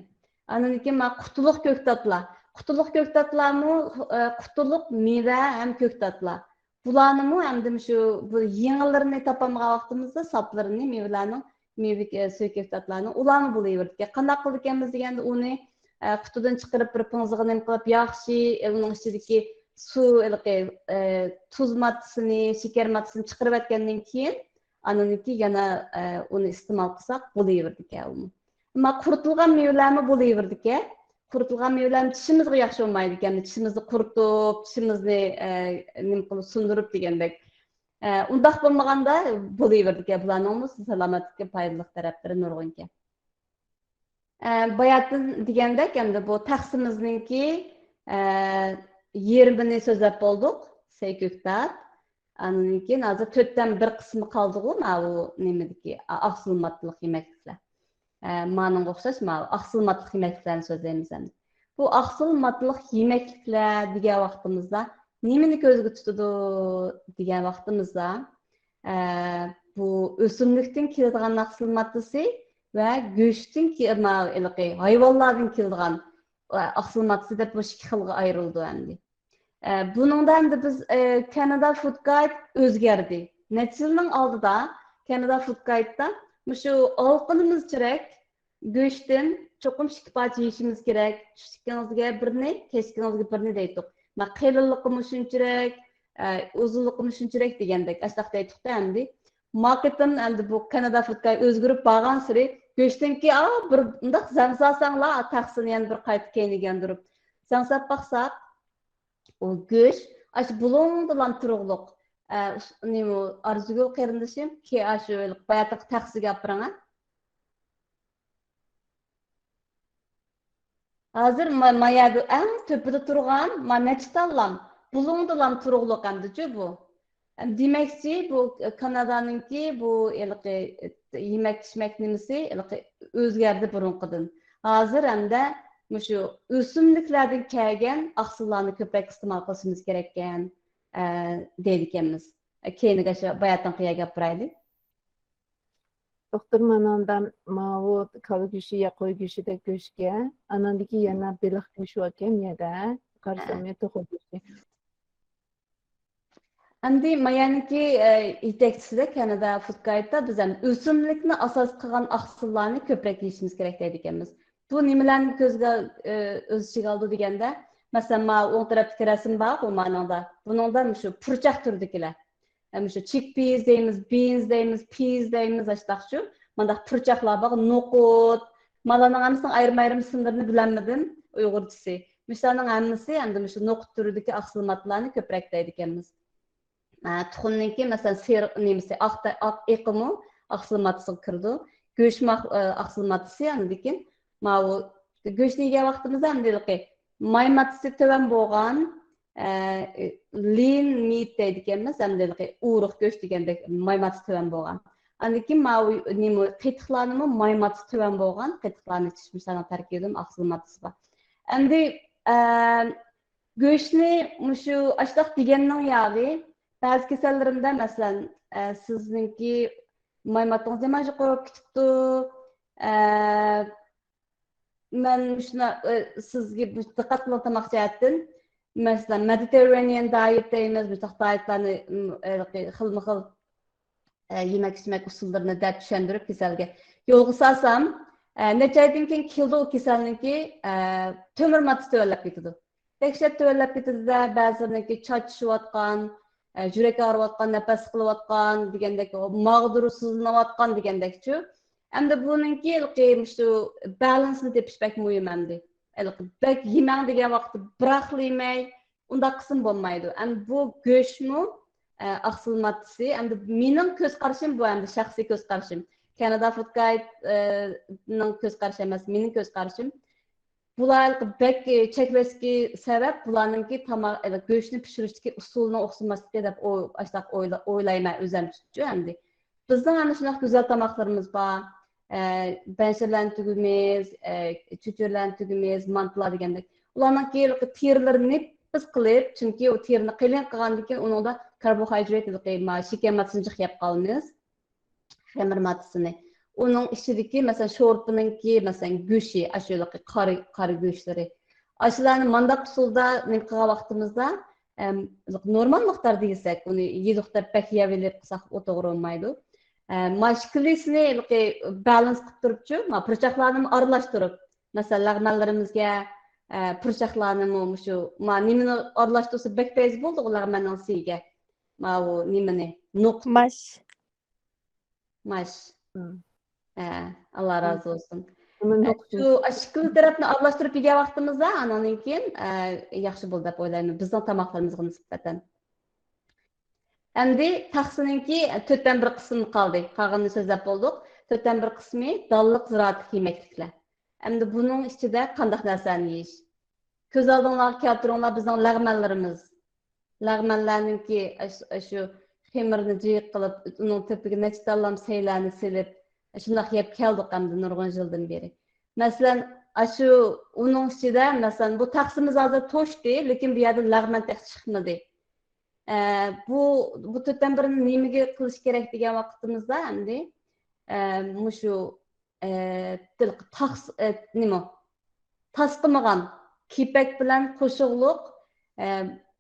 ئاندىن كېيىن مانا قۇتىلىق كۆكتاتلار. قۇتىلىق كۆكتاتلارمۇ، ئە، قۇتىلىق مېۋە ھەم كۆكتاتلار. بۇلارنىمۇ ئەمدى شۇ بۇ يېڭىلىرىنى تاپالمىغان ۋاقتىمىزدا ساپلىرىنى مېۋىلەرنىڭ، مېۋە، ئە، سەي كۆكتاتلارنىڭ ئۇلارمۇ بولۇۋېرىدىكەن. قانداق قىلىدىكەنمىز دېگەندە ئۇنى، ئە، قۇتىدىن چىقىرىپ بىر پىڭزىغا نېمە قىلىپ ياخشى، ئۇنىڭ ئىچىدىكى سۇ، ھېلىقى، ئە، تۇز ماددىسىنى، شېكەر ماددىسىنى چىقىرىۋەتكەندىن كېيىن، ئاندىن كېيىن يەنە، ئە، ئۇنى ئىستېمال قىلساق بولۇۋېرىدىكەن ئۇمۇ. ئەمما قۇرۇتۇلغان مېۋىلەرمۇ بولۇۋېرىدىكەن. قۇرۇتۇلغان مېۋىلەرمۇ چىشىمىزغا ياخشى بولمايدىكەن. چىشىمىزنى قۇرۇتۇپ، چىشىمىزنى، ئە، نېمە قىلىپ، سۇندۇرۇپ دېگەندەك. ئە، ئۇنداق بولمىغاندا بولۇۋېرىدىكەن. بۇلارنىڭمۇ سالامەتلىككە پايدىلىق تەرەپلىرى نۇرغۇنكەن. ئە، باياتىن دېگەندەك، ئەمدى بۇ تەخسىمىزنىڭكى، ئە، يېرىمىنى سۆزلەپ بولدۇق، سەي كۆكتات. ئاندىن كېيىن ھازىر تۆتتىن بىر قىسمى قالدىغۇ، ماۋۇ نېمىدىكى، ئا-، ئاقسىل ماددىلىق يېمەكلىكلەر. ئە، مانىڭغا ئوخشاش، ماۋۇ ئاقسىل ماددىلىق يېمەكلىكلەرنى سۆزلەيمىز ئەمدى. بۇ ئاقسىل ماددىلىق يېمەكلىكلەر دېگەن ۋاقتىمىزدا نېمىنى كۆزگە تۇتىدۇ دېگەن ۋاقتىمىزدا، ئە، بۇ ئۆسۈملۈكتىن كېلىدىغان ئاقسىل ماددىسى ۋە گۆشتىن كې-، ما-، ھېلىقى ھايۋانلاردىن كېلىدىغان، ئە، ئاقسىل ماددىسى دەپ مۇشۇ ئىككى خىلغا ئايرىلىدۇ ئەمدى. ئە، بۇنىڭدا ئەمدى بىز، ئە، كانادا فۇد گايد ئۆزگەردى. نەچچە يىلنىڭ ئالدىدا كانادا فۇد گايدتا مۇشۇ ئالقىنىمىزچىرەك گۆشتىن چوقۇم ئىككى پارچە يېيىشىمىز كېرەك. چۈشلۈكىڭىزگە بىرنى، كەچلىكىڭىزگە بىرنى دەيتتۇق. ما قېلىنلىقىمۇ شۇنچىرەك، ئە، ئۇزۇنلۇقىمۇ شۇنچىرەك دېگەندەك، ئاشۇنداق دەيتتۇق-دە ئەمدى. ما قېتىم ئەمدى بۇ كانادا فۇد گايد ئۆزگىرىپ بارغانسېرى گۆشتىنكى، ئا، بىر مۇنداق زەڭ سالساڭلا، تەخسىنى يەنە بىر قايتا كەينىگە ياندۇرۇپ زەڭ ساپ باقساق، ئۇ گۆش، ئاشۇ بۇلۇڭدىلا تۇرۇقلۇق، ئە، ئۇس-، نېمە، ئارزۇگۈل قېرىندىشىم، كى-، ئاشۇ باياتىنقى تەخسىگە ئاپىرىڭ، ھە. ھازىر ما-، ما يەردە ئەڭ تۆپىدە تۇرغان، ما نەچچە تاللام، بۇلۇڭدىلام تۇرۇقلۇق ئەمدىچۇ بۇ. ئەم، دېمەكچى، بۇ كانادانىڭكى بۇ ھېلىقى يېمەك-ئىچمەك نېمىسى ھېلىقى ئۆزگەردى بۇرۇنقىدىن. ھازىر ئەمدى مۇشۇ ئۆسۈملۈكلەردىن كەلگەن ئاقسىللارنى كۆپرەك ئىستېمال قىلىشىمىز كېرەككەن، ئە، دەيدىكەنمىز. كېيىنىگە شۇ باياتىنقى يەرگە ئاپىرايلى. دوختۇر، مانا ئاندىن ماۋۇ كالا گۆشى يا قوي گۆشىدەك گۆشكە، ئاناندىكى يەنە بېلىق گۆشى باركەن يەردە، قارىسام يا توخۇ گۆشى. ئەمدى مايانىڭكى، ئە، يېتەكچىسىدە كەنەدا فۇد گايدتا بىز ھەم ئۆسۈملۈكنى ئاساس قىلغان ئاقسىللارنى كۆپرەك يېيىشىمىز كېرەك دەيدىكەنمىز. بۇ نېمىلەرنى كۆزگە، ئە، ئۆز ئىچىگە ئالىدۇ دېگەندە، مەسىلەن، ماۋۇ ئوڭ تەرەپتىكى رەسىم بار، ئۇ مانىڭدا. بۇنىڭدا مۇشۇ پۇرچاق تۈرىدىكىلەر. ئە، مۇشۇ چىكپىز دەيمىز، بىنز دەيمىز، پىز دەيمىز، ئاشتاقچۇ. مانداق پۇرچاقلار بار، نوقۇت. مالارنىڭ ھەممىسىنىڭ ئايرىم-ئايرىم ئىسىملىرىنى بىلەلمىدىم، ئۇيغۇرچىسى. مۇشۇلارنىڭ ھەممىسى ئەمدى مۇشۇ نوقۇت تۈرىدىكى ئاقسىل ماددىلارنى كۆپرەك دەيدىكەنمىز. ئە، تۇخۇمنىڭكى، مەسىلەن، سېرىق نېمىسى، ئاق، ئاق ئېقىمۇ ئاقسىل ماددىسىغا كىرىدۇ. گۆش ماق-، ئە، ئاقسىل ماددىسى، ئاندىن كېيىن ماۋۇ گۆشنى يېگەن ۋاقتىمىزدا ئەمدى ھېلىقى ماي ماددىسى تۆۋەن بولغان، ئە، لىن مىت دەيدىكەنمىز، ئەمدى ھېلىقى ئورۇق گۆش دېگەندەك ماي ماددىسى تۆۋەن بولغان. ئاندىن كېيىن ماۋۇ نېمە، قېتىقلارنىمۇ ماي ماددىسى تۆۋەن بولغان قېتىقلارنى ئىچىش، مۇشۇلارنىڭ تەركىبىدىمۇ ئاقسىل ماددىسى بار. ئەمدى، ئە، گۆشنى مۇشۇ ئاشتاق دېگەننىڭ ياغى بەزى كېسەللىرىمدە، مەسىلەن، ئە، سىزنىڭكى ماي ماددىڭىز يامان يۇقىرى بولۇپ كېتىپتۇ. ئە، مەن مۇشۇنى، ئە، سىزگە بۇ دىققەت قىلىڭ تاماق جەھەتتىن. مەسىلەن، مېدىتېررېنىيەن دايېت دەيمىز، مۇشۇنداق دايېتلارنى، م، ھېلىقى خىلمۇ خىل، ئە، يېمەك ئىچمەك ئۇسۇللىرىنى دەپ چۈشەندۈرۈپ كېسەلگە يولغا سالسام، ئە، نەچچە ئايدىن كېيىن كېلىدۇ ئۇ كېسەلنىڭكى، ئە، تۆمۈر ماددىسى تۆۋەنلەپ كېتىدۇ. دەھشەت تۆۋەنلەپ كېتىدۇ-دە، بەزىلىرىنىڭكى چاچ چىشىۋاتقان، ئە، يۈرەك ئاغرىۋاتقان، نەپەس قىلىۋاتقان دېگەندەك، ماغدۇرى سۇزلىنىۋاتقان دېگەندەكچۇ. ئەمدى بۇنىڭكى ھېلىقى مۇشۇ بەلانسنى تېپىش بەك مۇھىم ئەمدى. ھېلىقى بەك يېمەڭ دېگەن ۋاقىتتا بىراقلا يېمەي، ئۇنداق قىسىم بولمايدۇ. ئەمدى بۇ گۆشمۇ، ئاقسىل ماددىسى. ئەمدى مېنىڭ كۆز قارىشىم بۇ، ئەمدى شەخسىي كۆز قارىشىم. كەنادا فۇد گايدنىڭ كۆز قارىشى ئەمەس، مېنىڭ كۆز قارىشىم. بۇلار بەك چەكلەشكە سەۋەب، بۇلارنىڭكى تاماق، گۆشنى پىشۇرۇشتىكى ئۇسۇلىنىڭ ئوخشىماسلىقى دەپ ئوي-، ئاشۇنداق ئويلا-، ئويلايمەن ئۆزۈمچە ئەمدى. بىزنىڭ ئەنە شۇنداق گۈزەل تاماقلىرىمىز بار. ئە، بەنشىرلەنتۈگىمىز، ئە، چۆچۈرىلەنتۈگىمىز، مانتىلار دېگەندەك. ئۇلارنىڭكى تېرىلىرىنى نېپىز قىلىپ، چۈنكى ئۇ تېرىنى قېلىن قىلغاندىن كېيىن ئۇنىڭدا كاربوھايدرات، ھېلىقى ما-، شېكەر ماددىسىنى جىق يەپ قالىمىز. خېمىر ماددىسىنى. ئۇنىڭ ئىچىدىكى، مەسىلەن، شورپىنىڭكى، مەسىلەن، گۆشى، ئاشۇ ھېلىقى قارا، قارا گۆشلىرى. ئاشۇلارنى مانداق ئۇسۇلدا نېمە قىلغان ۋاقتىمىزدا، ئەم، نورمال مىقداردا يېسەك، ئۇنى يېدۇق دەپ بەك يەۋېلىپ قىلساق، ئۇ توغرا بولمايدۇ. ئە، ماش كىلىسىنى ھېلىقى بالانس قىلىپ تۇرۇپچۇ، ما پۇرچاقلارنىمۇ ئارىلاشتۇرۇپ، مەسىلەن، لەغمەنلىرىمىزگە، ئە، پۇرچاقلارنىمۇ مۇشۇ، ما نېمىنى ئارىلاشتۇرسا بەك پەيزى بولىدۇ لەغمەننىڭ ئىچىگە. ماۋۇ نېمىنى، نوق-، ماش. ماش. مم. ھە، ئاللا مم. رازى بولسۇن. مم. ئە، شۇ ئىككىلا تەرەپنى ئارىلاشتۇرۇپ يېگەن ۋاقتىمىزدا، ئانىڭدىن كېيىن، ئە، ياخشى بولدى دەپ ئويلايمەن، بىزنىڭ تاماقلىرىمىزغا نىسبەتەن. ئەمدى تاخسىنىڭكى تۆتتىن بىر قىسمى قالدى. قالغىنىنى سۆزلەپ بولدۇق. تۆتتىن بىر قىسمى دانلىق زىرائەتلىك يېمەكلىكلەر. ئەمدى بۇنىڭ ئىچىدە قانداق نەرسىلەرنى يېيىش؟ كۆز ئالدىڭلارغا كەلتۈرۈڭلار، بىزنىڭ لەغمەنلىرىمىز. لەغمەنلەرنىڭكى ئاش-، ئاشۇ خېمىرنى جىق قىلىپ، ئۇنىڭ تۆپىگە نەچچە تاللام سەيلەرنى سېلىپ، شۇنداق يەپ كەلدۇق ئەمدى نۇرغۇن يىلدىن بېرى. مەسىلەن، ئاشۇ ئۇنىڭ ئىچىدە، مەسىلەن، بۇ تاخسىمىز ھازىر توشتى، لېكىن بۇ يەردىن لەغمەن تېخى چىقمىدى. ئە، بۇ، بۇ تۆتتىن بىرىنى نېمىگە قىلىش كېرەك دېگەن ۋاقتىمىزدا ئەمدى، ئە، مۇشۇ، ئە، تىل-، تاخس-، ئە، نېمە؟ تاسقىمىغان كېپەك بىلەن قوشۇقلۇق، ئە،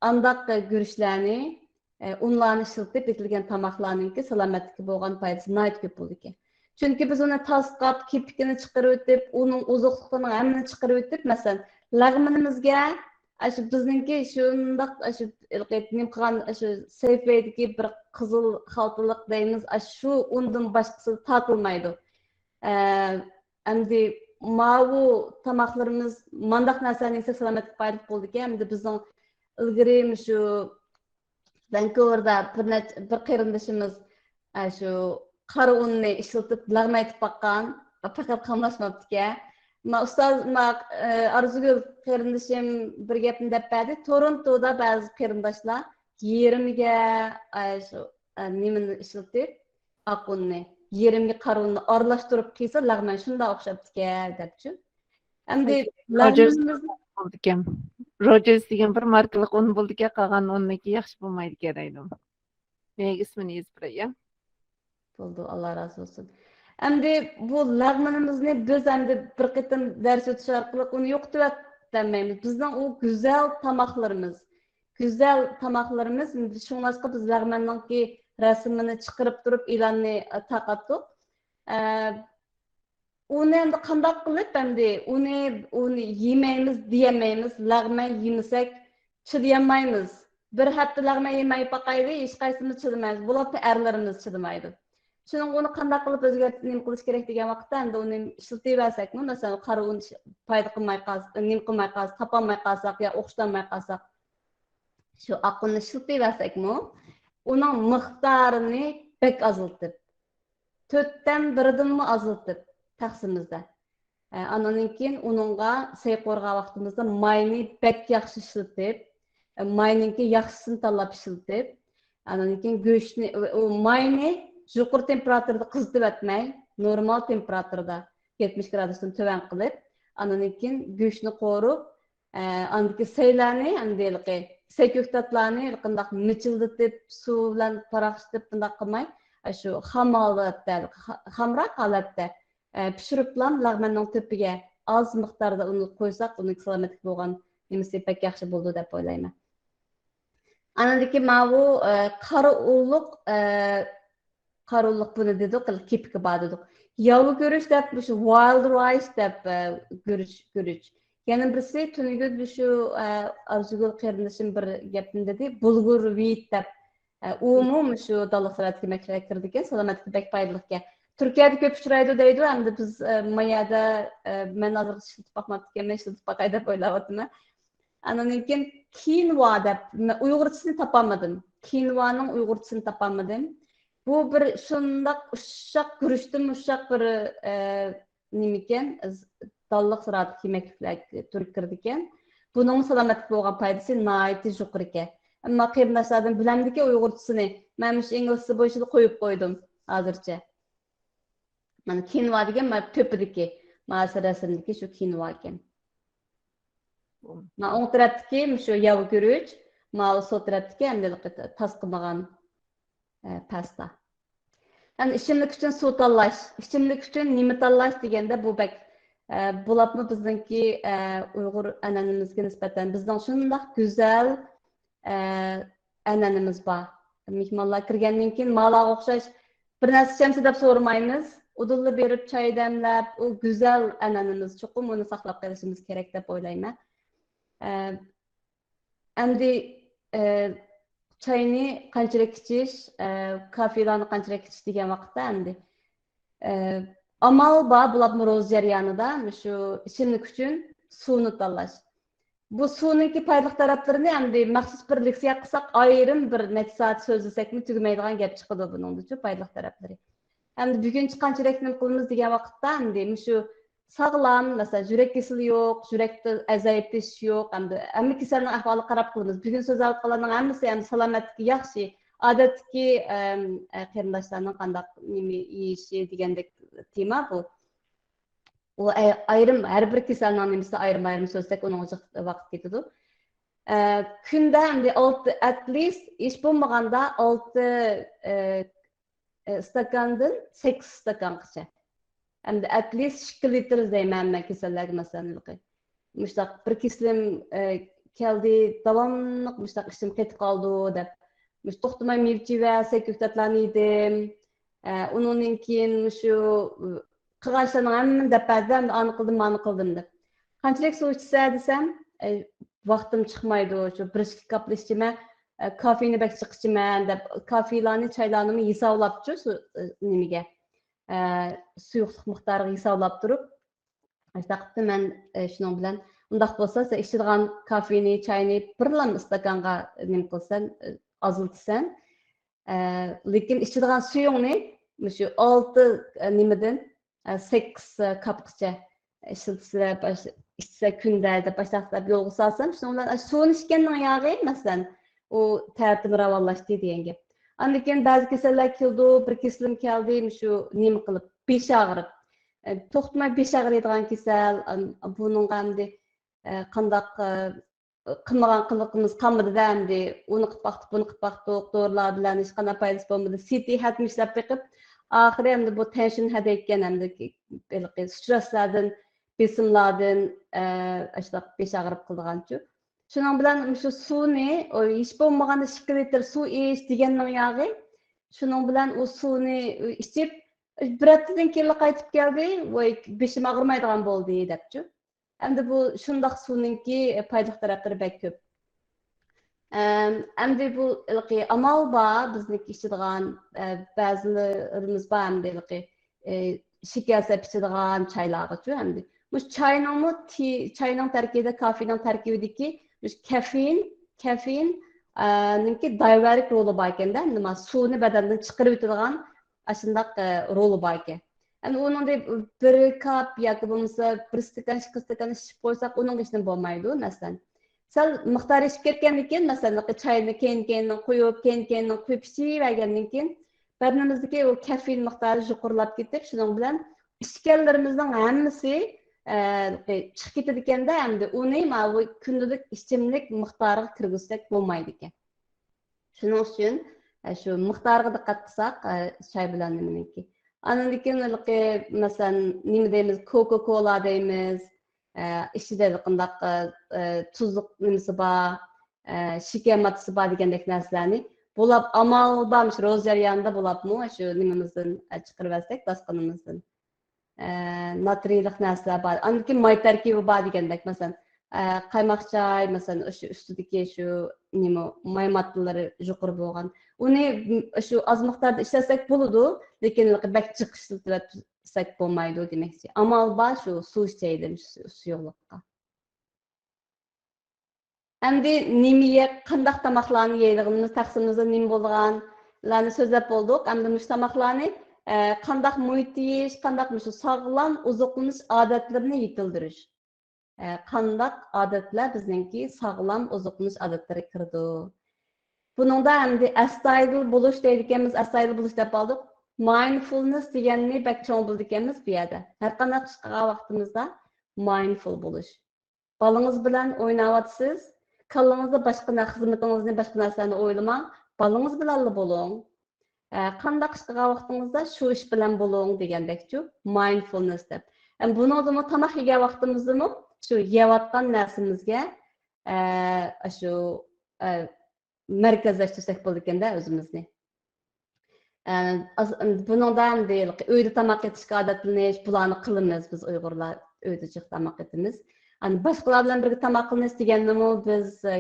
ئانداق گۈرۈچلەرنى، ئە، ئۇنلارنى ئىشلىتىپ ئېتىلگەن تاماقلارنىڭكى سالامەتلىككە بولغان پايدىسى ناھايىتى كۆپ بولىدىكەن. چۈنكى بىز ئۇنى تاسقاپ، كېپىكىنى چىقىرىۋېتىپ، ئۇنىڭ ئوزۇقلۇقلىرىنىڭ ھەممىنى چىقىرىۋېتىپ، مەسىلەن، لەغمىنىمىزگە ئاشۇ بىزنىڭكى شۇنداق ئاشۇ ھېلىقى نېمە قىلغان، ئاشۇ سەيفلەيدىكى بىر قىزىل خالتىلىق دەيمىز، ئاشۇ ئۇندىن باشقىسى تارتىلمايدۇ. ئە، ئەمدى ماۋۇ تاماقلىرىمىز مانداق نەرسىلەرنى يېسەك سالامەتلىككە پايدىلىق بولىدىكەن. ئەمدى بىزنىڭ ئىلگىرى مۇشۇ ۋانكوۋېردا بىر نەچچە، بىر قېرىندىشىمىز، ئە، شۇ قارا ئۇننى ئىشلىتىپ لەغمەن ئېتىپ باققان، پەقەت قاملاشماپتىكەن. ما ئۇستاز، ما، ئە، ئارزۇگۈل قېرىندىشىم بىر گەپنى دەپ بەردى. تورونتودا بەزى قېرىنداشلار يېرىمىگە، ئە، شۇ، ئە، نېمىنى ئىشلىتىپ، ئاق ئۇننى، يېرىمگە قارا ئۇننى ئارىلاشتۇرۇپ قىلسا، لەغمەن شۇنداق ئوخشاپتىكەن، دەپچۇ. ئەمدى روجېرس لەغمىنىمىزنى بولىدىكەن. روجېرس دېگەن بىر ماركىلىق ئۇن بولىدىكەن، قالغان ئۇننىڭكى ياخشى بولمايدىكەن دەيدۇ. مېنىڭ ئىسمىنى يېزىپ بېرەي، يا؟ بولدى، ئاللا رازى بولسۇن. ئەمدى بۇ لەغمىنىمىزنى بىز ئەمدى بىر قېتىم دەرس ئۆتۈش ئارقىلىق ئۇنى يوقىتىۋەتەلمەيمىز. بىزنىڭ ئۇ گۈزەل تاماقلىرىمىز. گۈزەل تاماقلىرىمىز، شۇڭلاشقا بىز لەغمەننىڭكى رەسىمىنى چىقىرىپ تۇرۇپ ئېلاننى، ئە، تارقاتتۇق. ئە، ئۇنى ئەمدى قانداق قىلىپ ئەمدى ئۇنى، ئۇنى يېمەيمىز دېيەلمەيمىز، لەغمەن يېمىسەك چىدىيالمايمىز. بىر ھەپتە لەغمەن يېمەي باقايلى، ھېچقايسىمىز چىدىمايمىز. بولۇپمۇ ئەرلىرىمىز چىدىمايدۇ. شۇنىڭغا ئۇنى قانداق قىلىپ ئۆزگەرتىپ نېمە قىلىش كېرەك دېگەن ۋاقىتتا، ئەمدى ئۇنى ئىشلىتىۋەرسەكمۇ، مەسىلەن، قارا ئۇن پايدا قىلماي قالسا، نېمە قىلماي قالسا، تاپالماي قالساق يا ئوخشىتالماي قالساق، شۇ ئاق ئۇننى ئىشلىتىۋەرسەكمۇ، ئۇنىڭ مىقدارىنى بەك ئازلىتىپ، تۆتتىن بىرىدىنمۇ ئازلىتىپ تاخسىمىزدا. ئە، ئاندىن كېيىن ئۇنىڭغا سەي قورغان ۋاقتىمىزدا ماينى بەك ياخشى ئىشلىتىپ، ئە، ماينىڭكى ياخشىسىنى تاللاپ ئىشلىتىپ، ئاندىن كېيىن گۆشنى، ئۇ، ئۇ ماينى يۇقىرى تېمپېراتۇرىدا قىزىتىۋەتمەي، نورمال تېمپېراتۇرىدا يەتمىش گرادۇستىن تۆۋەن قىلىپ، ئاندىن كېيىن گۆشنى قورۇپ، ئە، ئاندىكى سەيلەرنى، ئەمدى ھېلىقى سەي كۆكتاتلارنى ھېلىقىنداق مىچىلدىتىپ، سۇ بىلەن پاراقشىتىپ، بۇنداق قىلماي، ئە، شۇ خام ھالەتتە، خا-، خامراق ھالەتتە، ئە، پىشۇرۇپلا لەغمەننىڭ تۆپىگە ئاز مىقداردا ئۇنى قويساق، ئۇنىڭ سالامەتلىككە بولغان نېمىسى بەك ياخشى بولىدۇ دەپ ئويلايمەن. ئاندىكى ماۋۇ، ئە، قارا ئۇلۇق، ئە، قارا ئۇلۇق بۇنى دېدۇق، كېپىكى بار دېدۇق. ياۋا گۈرۈچ دەپ، مۇشۇ ۋايلد رايس دەپ، ئە، گۈرۈچ، گۈرۈچ. يەنە بىرسى، تۈنۈگۈن مۇشۇ، ئە، ئارزۇگۈل قېرىندىشىم بىر گەپنى دېدى، بۇلگۇر ۋىت دەپ. ئە، ئۇمۇ مۇشۇ دانلىق زىرائەتلىك يېمەكلىككە كىرىدىكەن، سالامەتلىككە بەك پايدىلىقكەن. تۈركىيەدە كۆپ ئۇچرايدۇ دەيدۇ، ئەمدى بىز، ئە، ما يەردە، ئە، مەن ھازىرغىچە ئىشلىتىپ باقماپتىكەنمەن، ئىشلىتىپ باقاي دەپ ئويلاۋاتىمەن. ئاندىن كېيىن كىنۋا دەپ، مەن ئۇيغۇرچىسىنى تاپالمىدىم. كىنۋانىڭ ئۇيغۇرچىسىنى تاپالمىدىم. بۇ بىر شۇنداق ئۇششاق، گۈرۈچتىن ئۇششاق بىر، ئە، نېمىكەن، دانلىق زىرائەت يېمەكلىكلەرگە تۈرگە كىرىدىكەن. بۇنىڭ سالامەتلىككە بولغان پايدىسى ناھايىتى يۇقىرىكەن. ئەمما قېرىنداشلاردىن بىلەمدىكى ئۇيغۇرچىسىنى، مەن مۇشۇ ئىنگلىزچە بويىچىلا قويۇپ قويدۇم ھازىرچە. مانا كىنۋا دېگەن مانا تۆپىدىكى، مانا رەسىمدىكى شۇ كىنۋا ئىكەن. مانا ئوڭ تەرەپتىكى مۇشۇ ياۋا گۈرۈچ، ماۋۇ سول تەرەپتىكى ئەمدى تاز قىلمىغان، ئە، پاستا. يەنى ئىچىملىك ئۈچۈن سۇ تاللاش، ئىچىملىك ئۈچۈن نېمە تاللاش دېگەندە بۇ بەك، ئە، بولۇپمۇ بىزنىڭكى، ئە، ئۇيغۇر ئەنئەنىمىزگە نىسبەتەن بىزنىڭ شۇنداق گۈزەل، ئە، ئەنئەنىمىز بار. مېھمانلار كىرگەندىن كېيىن مالاغا ئوخشاش بىر نەرسە ئىچەمسىز دەپ سورىمايمىز. ئۇدۇللا بېرىپ چاي دەملەپ، ئۇ گۈزەل ئەنئەنىمىز، چوقۇم ئۇنى ساقلاپ قېلىشىمىز كېرەك دەپ ئويلايمەن. ئە، ئەمدى، ئە، چاينى قانچىلىك ئىچىش، ئە، كافېلارنى قانچىلىك ئىچىش دېگەن ۋاقىتتا ئەمدى، ئە، ئامال بار، بولۇپمۇ روزا جەريانىدا مۇشۇ ئىچىملىك ئۈچۈن سۇنى تاللاش. بۇ سۇنىڭكى پايدىلىق تەرەپلىرىنى ئەمدى مەخسۇس بىر لېكسىيە قىلساق، ئايرىم بىر نەچچە سائەت سۆزلىسەكمۇ تۈگىمەيدىغان گەپ چىقىدۇ بۇنىڭدىچۇ، پايدىلىق تەرەپلىرى. ئەمدى بۈگۈنچە قانچىلىك نېمە قىلىمىز دېگەن ۋاقىتتا، ئەمدى مۇشۇ ساغلام، مەسىلەن، يۈرەك كېسىلى يوق، يۈرەكتە ئەزەيتىش يوق، ئەمدى ھەممە كېسەلنىڭ ئەھۋالىغا قاراپ قىلىمىز. بۈگۈن سۆزلەۋاتقانلارنىڭ ھەممىسى ئەمدى سالامەتلىكى ياخشى. ئادەتتىكى، ئەم، ئە، قېرىنداشلارنىڭ قانداق نېمە يېيىشى دېگەندەك تېما بۇ. ئۇ ئاي-، ئايرىم، ھەر بىر كېسەلنىڭ نېمىسىنى ئايرىم-ئايرىم سۆزلىسەك، ئۇنىڭغا جىق ۋاقىت كېتىدۇ. ئە، كۈندە ئەمدى ئالتە، at least، ھېچ بولمىغاندا ئالتە، ئە، ئە، ئىستاكاندىن سەككىز ئىستاكانغىچە. ئەمدى at least ئىككى لىتىر دەيمەن مەن كېسەللەرگە، مەسىلەن، ھېلىقى. مۇشۇنداق بىر كېسىلىم، ئە، كەلدى، داۋاملىق مۇشۇنداق ئىچىم قېتىپ قالىدۇ دەپ، مۇشۇ توختىماي مېۋە-چېۋە، سەي-كۆكتاتلارنى يېدىم. ئە، ئۇنىڭدىن كېيىن مۇشۇ، ئە، قىلغان ئىشلارنىڭ ھەممىنى دەپ بەردى، ئەمدى ئانى قىلدىم، مانى قىلدىم دەپ. قانچىلىك سۇ ئىچسە دېسەم، ئە، ۋاقتىم چىقمايدۇ، شۇ بىر ئىككى كاپلا ئىچىمەن، ئە، كافېيىننى بەك جىق ئىچىمەن دەپ، كافېيلارنى، چايلارنىمۇ ھېسابلاپچۇ، سۇ، ئە، نېمىگە، ئە، سۇيۇقلۇق مىقدارىغا ھېسابلاپ تۇرۇپ، ئاشۇنداق قىپتۇ مەن، ئە، شۇنىڭ بىلەن، ئۇنداق بولسا، سەن ئىچىدىغان كافېينى، چاينى بىرلا ئىستاكانغا نېمە قىلىسەن، ئە، ئازلىتىسەن. ئە، لېكىن ئىچىدىغان سۈيۈڭنى مۇشۇ ئالتە، ئە، نېمىدىن، ئە، سەككىز، ئە، كاپقىچە ئىشلىتىسىلەر، باش-، ئىچسە كۈندە دەپ باشلاقلاپ يولغا سالسام، شۇنىڭ بىلەن، ئە، سۇنى ئىچكەننىڭ ياغى، مەسىلەن، ئۇ تەتىمۇ راۋانلاشتى دېگەن گەپ. ئاندىن كېيىن بەزى كېسەللەر كېلىدۇ، بىر كېسىلىم كەلدى، مۇشۇ نېمە قىلىپ، بېشى ئاغرىپ، ئە، توختىماي بېشى ئاغرىيدىغان كېسەل، ئان-، بۇنىڭغا ئەمدى، ئە، قانداق، ئە، قىلمىغان قىلىقىمىز قالمىدى-دە ئەمدى. ئۇنى قىلىپ باقتۇق، بۇنى قىلىپ باقتۇق، دورىلار بىلەن ھېچقانداق پايدىسى بولمىدى. سىتى ھەتمىش دەپ بېقىپ، ئاخىرى ئەمدى بۇ تەنشۇن ھەدەيكەن ئەمدى ھېلىقى سترېسلاردىن، بېسىملاردىن، ئە، ئاشۇنداق بېشى ئاغرىپ قىلىدىغانچۇ. شۇنىڭ بىلەن مۇشۇ سۇنى، ئۇ ھېچ بولمىغاندا ئىككى لىتىر سۇ ئىچ دېگەننىڭ ياغى، شۇنىڭ بىلەن ئۇ سۇنى ئىچىپ، بىر ھەپتىدىن كېيىنلا قايتىپ كەلدى، ۋاي، بېشىم ئاغرىمايدىغان بولدى دەپچۇ. ئەمدى بۇ شۇنداق سۇنىڭكى پايدىلىق تەرەپلىرى بەك كۆپ. ئەم، ئەمدى بۇ ھېلىقى ئامال بار، بىزنىڭكى ئىچىدىغان، ئە، بەزىلىرىمىز بار ئەمدى ھېلىقى، ئە، شېكەر سېلىپ ئىچىدىغان چايلارغىچۇ ئەمدى. مۇشۇ چاينىڭمۇ تى-، چاينىڭ تەركىبىدە، كافېيننىڭ تەركىبىدىكى مۇشۇ كافېئىن، كافېئىن، ئە، نىڭكى دايۋەرىك رولى بار ئىكەن-دە، نېمە، سۇنى بەدەندىن چىقىرىۋېتىدىغان ئاشۇنداق، ئە، رولى بار ئىكەن. ئەمدى ئۇنىڭدا بىر كاپ ياكى بولمىسا بىر ئىستاكان، ئىككى ئىستاكان ئىچىپ قويساق، ئۇنىڭغا ھېچنېمە بولمايدۇ، مەسىلەن. سەل مىقدار ئېشىپ كەتكەندىن كېيىن، مەسىلەن، چاينى كەينى-كەينىدىن قۇيۇپ، كەينى-كەينىدىن قۇيۇپ ئىچىۋەرگەندىن كېيىن، بەدىنىمىزدىكى ئۇ كافېئىن مىقدارى يۇقىرىلاپ كېتىپ، شۇنىڭ بىلەن ئىچكەنلىرىمىزنىڭ ھەممىسى، ئە، چىقىپ كېتىدىكەن-دە، ئەمدى ئۇنى ماۋۇ كۈندىلىك ئىچىملىك مىقدارىغا كىرگۈزسەك بولمايدىكەن. شۇنىڭ ئۈچۈن، ئە، شۇ مىقدارغا دىققەت قىلساق، ئە، چاي بىلەن نېمىنىڭكى. ئاندىن كېيىن ھېلىقى، مەسىلەن، نېمە دەيمىز، كوكا كولا دەيمىز، ئە، ئىچىدە ھېلىقىنداق، ئە، ئە، تۇزلۇق نېمىسى بار، ئە، شېكەر ماددىسى بار دېگەندەك نەرسىلەرنى بۇلاپ، ئامال بار، مۇشۇ روزا جەريانىدا بۇلاپمۇ شۇ نېمىمىزدىن، ئە، چىقىرىۋەتسەك، داستىخىنىمىزدىن. ئە، ناترىيلىق نەرسىلەر بار. ئاندىن كېيىن ماي تەركىبى بار دېگەندەك، مەسىلەن، ئە، قايماق چاي، مەسىلەن، ئاشۇ ئۈستىدىكى شۇ نېمە، ماي ماددىلىرى يۇقىرى بولغان. ئۇنى، م، شۇ ئاز مىقداردا ئىشلەتسەك بولىدۇ، لېكىن بەك جىق ئىشلىتىۋەتسەك بولمايدۇ دېمەكچى. ئامال بار شۇ سۇ ئىچەيلى، شۇ سۇيۇقلۇققا. ئەمدى نېمە يەپ، قانداق تاماقلارنى يەيدىغىنىمىز، تەقسىمىمىزدە نېمە بولىدىغانلارنى سۆزلەپ بولدۇق. ئەمدى مۇشۇ تاماقلارنى، ئە، قانداق مۇھىتتا يېيىش، قانداق مۇشۇ ساغلام ئوزۇقلىنىش ئادەتلىرىنى يېتىلدۈرۈش. ئە، قانداق ئادەتلەر بىزنىڭكى ساغلام ئوزۇقلىنىش ئادەتلىرىگە كىرىدۇ؟ بۇنىڭدا ئەمدى ئەستايىدىل بولۇش دەيدىكەنمىز، ئەستايىدىل بولۇش دەپ ئالدۇق. مايندفۇلنېس دېگەننى بەك چوڭ بىلىدىكەنمىز بۇ يەردە. ھەر قانداق ئىش قىلغان ۋاقتىمىزدا مايندفۇل بولۇش. بالىڭىز بىلەن ئويناۋاتىسىز، كاللىڭىزدا باشقا نە-، خىزمىتىڭىزنى، باشقا نەرسىلەرنى ئويلىماڭ، بالىڭىز بىلەنلا بولۇڭ. ئە، قانداق ئىش قىلغان ۋاقتىڭىزدا شۇ ئىش بىلەن بولۇڭ دېگەندەكچۇ، مايندفۇلنېس دەپ. ئەم، بۇنىڭدىمۇ تاماق يېگەن ۋاقتىمىزدىمۇ شۇ يەۋاتقان نەرسىمىزگە، ئە، شۇ، ئە، مەركەزلەشتۈرسەك بولىدىكەندە ئۆزىمىزنى. ئە، ئاز-، بۇنىڭدا ئەمدى ئۆيدە تاماق ئېتىشكە ئادەتلىنىش، بۇلارنى قىلىمىز بىز ئۇيغۇرلار، ئۆيدە جىق تاماق ئېتىمىز. ئەمدى باشقىلار بىلەن بىرگە تاماق قىلىش دېگەننىمۇ بىز، ئە،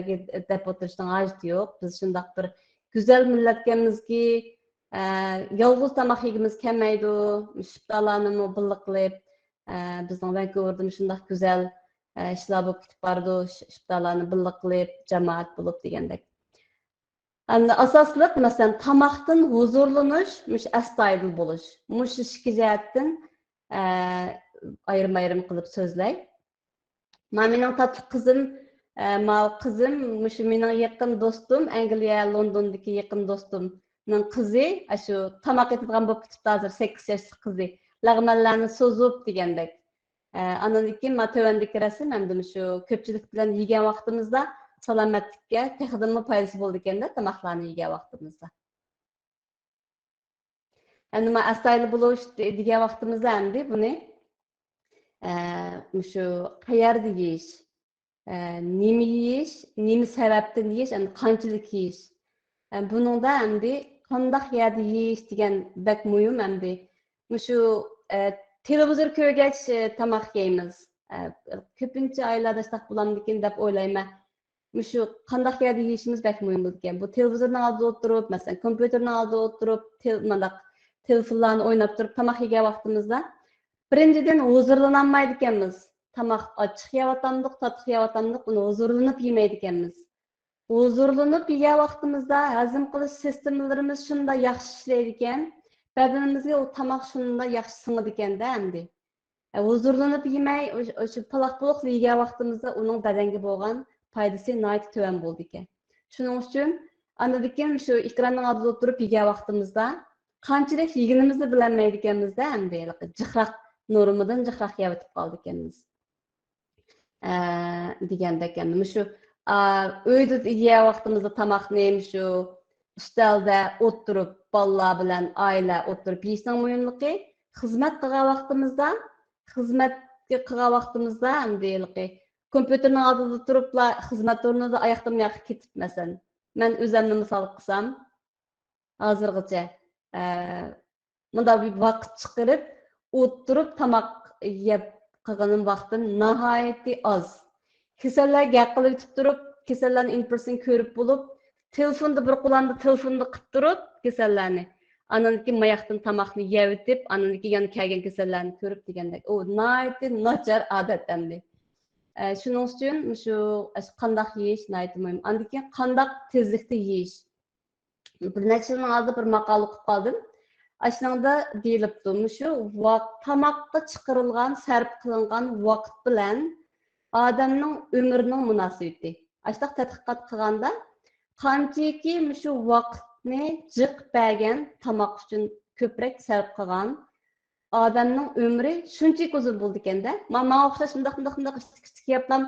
دەپ ئولتۇرۇشنىڭ ھاجىتى يوق. بىز شۇنداق بىر گۈزەل مىللەتكەنمىزكى، ئە، يالغۇز تاماق يېگۈمىز كەلمەيدۇ. مۇشۇ ئىپتارلارنىمۇ بىللە قىلىپ، ئە، بىزنىڭ ۋانكوۋېردىمۇ شۇنداق گۈزەل، ئە، ئىشلار بولۇپ كېتىپ بارىدۇ. شۇ ئىپتارلارنى بىللە قىلىپ، جامائەت بولۇپ دېگەندەك. ئەمدى ئاساسلىق، مەسىلەن، تاماقتىن ھۇزۇرلىنىش، مۇشۇ ئەستايىدىل بولۇش. مۇشۇ ئىككى جەھەتتىن، ئە، ئايرىم-ئايرىم قىلىپ سۆزلەي. ما مېنىڭ تاتلىق قىزىم، ئە، ماۋۇ قىزىم، مۇشۇ مېنىڭ يېقىن دوستۇم، ئەنگلىيە، لوندوندىكى يېقىن دوستۇمنىڭ قىزى، ئاشۇ تاماق ئېتىدىغان بولۇپ كېتىپتۇ ھازىر، سەككىز ياشلىق قىزى. لەغمەنلەرنى سوزۇپ دېگەندەك. ئە، ئاندىن كېيىن ما تۆۋەندىكى رەسىم ئەمدى مۇشۇ كۆپچىلىك بىلەن يېگەن ۋاقتىمىزدا سالامەتلىككە تېخىدىنمۇ پايدىسى بولىدىكەندە تاماقلارنى يېگەن ۋاقتىمىزدا. ئەمدى ما ئەستايىدىل بولۇش دېگەن ۋاقتىمىزدا ئەمدى بۇنى، ئە، مۇشۇ قەيەردە يېيىش، ئە، نېمە يېيىش، نېمە سەۋەبتىن يېيىش، ئەمدى قانچىلىك يېيىش. ئە، بۇنىڭدا ئەمدى قانداق يەردە يېيىش دېگەن بەك مۇھىم ئەمدى. مۇشۇ، ئە، تېلېۋىزور كۆرگەچ، ئە، تاماق يەيمىز. ئە، كۆپىنچە ئائىلىلەردە شۇنداق بولامدىكىن دەپ ئويلايمەن. مۇشۇ قانداق يەردە يېيىشىمىز بەك مۇھىم بولىدىكەن. بۇ تېلېۋىزورنىڭ ئالدىدا ئولتۇرۇپ، مەسىلەن، كومپيۇتېرنىڭ ئالدىدا ئولتۇرۇپ، تېل-، مۇنداق تېلېفونلارنى ئويناپ تۇرۇپ تاماق يېگەن ۋاقتىمىزدا، بىرىنچىدىن، ھۇزۇرلىنالمايدىكەنمىز. تاماق ئاچچىق يەۋاتامدۇق، تاتلىق يەۋاتامدۇق، ئۇنى ھۇزۇرلىنىپ يېمەيدىكەنمىز. ھۇزۇرلىنىپ يېگەن ۋاقتىمىزدا ھەزىم قىلىش سىستېمىلىرىمىز شۇنداق ياخشى ئىشلەيدىكەن، بەدىنىمىزگە ئۇ تاماق شۇنداق ياخشى سىڭىدىكەندە ئەمدى. ئە، ھۇزۇرلىنىپ يېمەي، ئۇ-، ئۇ-، شۇ پالاق-پۇلۇقلا يېگەن ۋاقتىمىزدا ئۇنىڭ بەدەنگە بولغان پايدىسى ناھايىتى تۆۋەن بولىدىكەن. شۇنىڭ ئۈچۈن ئاندىن كېيىن شۇ ئېكراننىڭ ئالدىدا ئولتۇرۇپ يېگەن ۋاقتىمىزدا قانچىلىك يېگىنىمىزنى بىلەلمەيدىكەنمىزدە، ئەمدى ھېلىقى جىقراق، نورمىدىن جىقراق يەۋېتىپ قالىدىكەنمىز. ئە، دېگەندەك، ئەمدى مۇشۇ، ئا، ئۆيدە يېگەن ۋاقتىمىزدا تاماقنى مۇشۇ ئۈستەلدە ئولتۇرۇپ، بالىلار بىلەن ئائىلە ئولتۇرۇپ يېيىشنىڭ مۇھىملىقى، خىزمەت قىلغان ۋاقتىمىزدا، خىزمەت قىلغان ۋاقتىمىزدا ئەمدى ھېلىقى كومپيۇتېرنىڭ ئالدىدا تۇرۇپلا خىزمەت ئورنىدا ئاياقتىن ئاياققا كېتىپ، مەسىلەن، مەن ئۆزۈمنى مىسال قىلسام، ھازىرغىچە، ئە، مۇنداق بىر ۋاقىت چىقىرىپ، ئولتۇرۇپ تاماق يەپ قىلغىنىم ۋاقتىم ناھايىتى ئاز. كېسەللەرگە گەپ قىلىۋېتىپ تۇرۇپ، كېسەللەرنى ئىن پېرسون كۆرۈپ بولۇپ، تېلېفوندا بىر قولامدا تېلېفوندا قىلىپ تۇرۇپ كېسەللەرنى، ئاندىن كېيىن ماياقتىن تاماقنى يەۋېتىپ، ئاندىن كېيىن يەنە كەلگەن كېسەللەرنى كۆرۈپ دېگەندەك. ئۇ ناھايىتى ناچار ئادەت ئەمدى. ئە، شۇنىڭ ئۈچۈن مۇشۇ، ئاشۇ قانداق يېيىش ناھايىتى مۇھىم. ئاندىن كېيىن قانداق تېزلىكتە يېيىش. بىر نەچچە يىلنىڭ ئالدىدا بىر ماقالە ئوقۇپ قالدىم. ئاشۇنىڭدا دېيىلىپتۇ، مۇشۇ ۋاق-، تاماققا چىقىرىلغان، سەرپ قىلىنغان ۋاقىت بىلەن ئادەمنىڭ ئۆمرىنىڭ مۇناسىۋىتى. ئاشۇنداق تەتقىقات قىلغاندا، قانچىكى مۇشۇ ۋاقىتنى جىق بەرگەن، تاماق ئۈچۈن كۆپرەك سەرپ قىلغان، ئادەمنىڭ ئۆمرى شۇنچىلىك ئۇزۇن بولىدىكەن-دە. ما-، ماڭا ئوخشاش مۇنداق، مۇنداق، مۇنداق كىچىك، كىچىك ياپلام،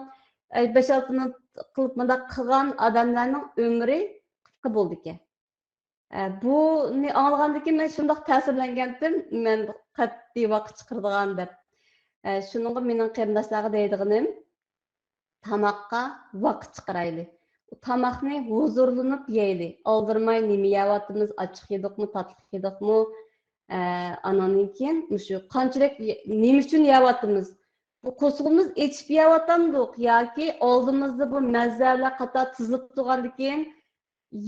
ئە، بەش-ئالتە مىنۇت قىلىپ مۇنداق قىلغان ئادەملەرنىڭ ئۆمرى قىسقا بولىدىكەن. ئە، بۇنى ئاڭلىغاندىن كېيىن مەن شۇنداق تەسىرلەنگەنتىم، مەن قەتئىي ۋاقىت چىقىرىدىغان دەپ. ئە، شۇنىڭغا مېنىڭ قېرىنداشلارغا دەيدىغىنىم، تاماققا ۋاقىت چىقىرايلى. تاماقنى ھۇزۇرلىنىپ يەيلى. ئالدىرىماي نېمە يەۋاتىمىز، ئاچچىق يېدۇقمۇ، تاتلىق يېدۇقمۇ؟ ئە، ئاناندىن كېيىن مۇشۇ قانچىلىك يە-، نېمە ئۈچۈن يەۋاتىمىز؟ بۇ قورسىقىمىز ئېچىپ يەۋاتامدۇق ياكى ئالدىمىزدا بۇ مەززەلەر قاتار تىزىلىپ تۇرغاندىكىن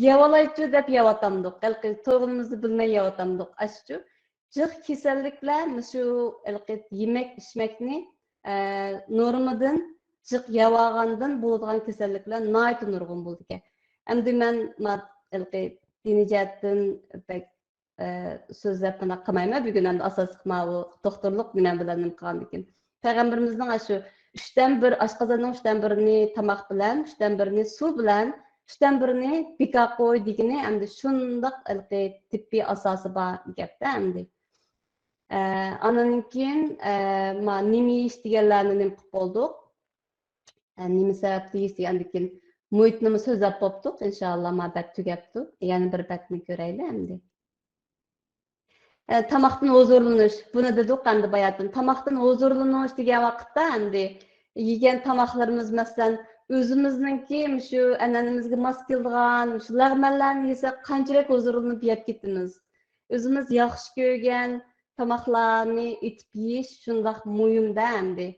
يەۋالايچۇ دەپ يەۋاتامدۇق؟ ھېلىقى تويغىنىمىزنى بىلمەي يەۋاتامدۇق؟ ئاشۇچۇ جىق كېسەللىكلەر مۇشۇ ھېلىقى يېمەك ئىچمەكنى، ئە، نورمىدىن جىق يەۋالغاندىن بولىدىغان كېسەللىكلەر ناھايىتى نۇرغۇن بولىدىكەن. ئەمدى مەن ما-، ھېلىقى دىنىي جەھەتتىن بەك، ئە، سۆزلەپ مۇنداق قىلمايمەن. بۈگۈن ئەمدى ئاساسلىق ماۋۇ دوختۇرلۇق نېمە بىلەن نېمە قىلغاندىكىن. پەيغەمبىرىمىزنىڭ ئاشۇ ئۈچتىن بىر، ئاشقازاننىڭ ئۈچتىن بىرىنى تاماق بىلەن، ئۈچتىن بىرىنى سۇ بىلەن، ئۈچتىن بىرىنى بىكار قوي دېگىنى ئەمدى شۇنداق ھېلىقى تېببىي ئاساسى بار گەپتە ئەمدى. ئە، ئاندىن كېيىن، ئە، ما نېمە يېيىش دېگەنلەرنى نېمە قىلىپ بولدۇق؟ ئە، نېمە سەۋەبتىن يېيىش دېگەندىن كېيىن مۇھىتنىمۇ سۆزلەپ بوپتۇق. ئىنشائاللا، ما بەت تۈگەپتۇ. يەنە بىر بەتنى كۆرەيلى ئەمدى. ئە، تاماقتىن ھۇزۇرلىنىش. بۇنى دېدۇق ئەمدى باياتىن. تاماقتىن ھۇزۇرلىنىش دېگەن ۋاقىتتا ئەمدى يېگەن تاماقلىرىمىز، مەسىلەن، ئۆزىمىزنىڭكى مۇشۇ ئەنئەنىمىزگە ماس كېلىدىغان مۇشۇ لەغمەنلەرنى يېسەك قانچىلىك ھۇزۇرلىنىپ يەپ كېتىمىز. ئۆزىمىز ياخشى كۆرگەن تاماقلارنى ئېتىپ يېيىش شۇنداق مۇھىمدە ئەمدى.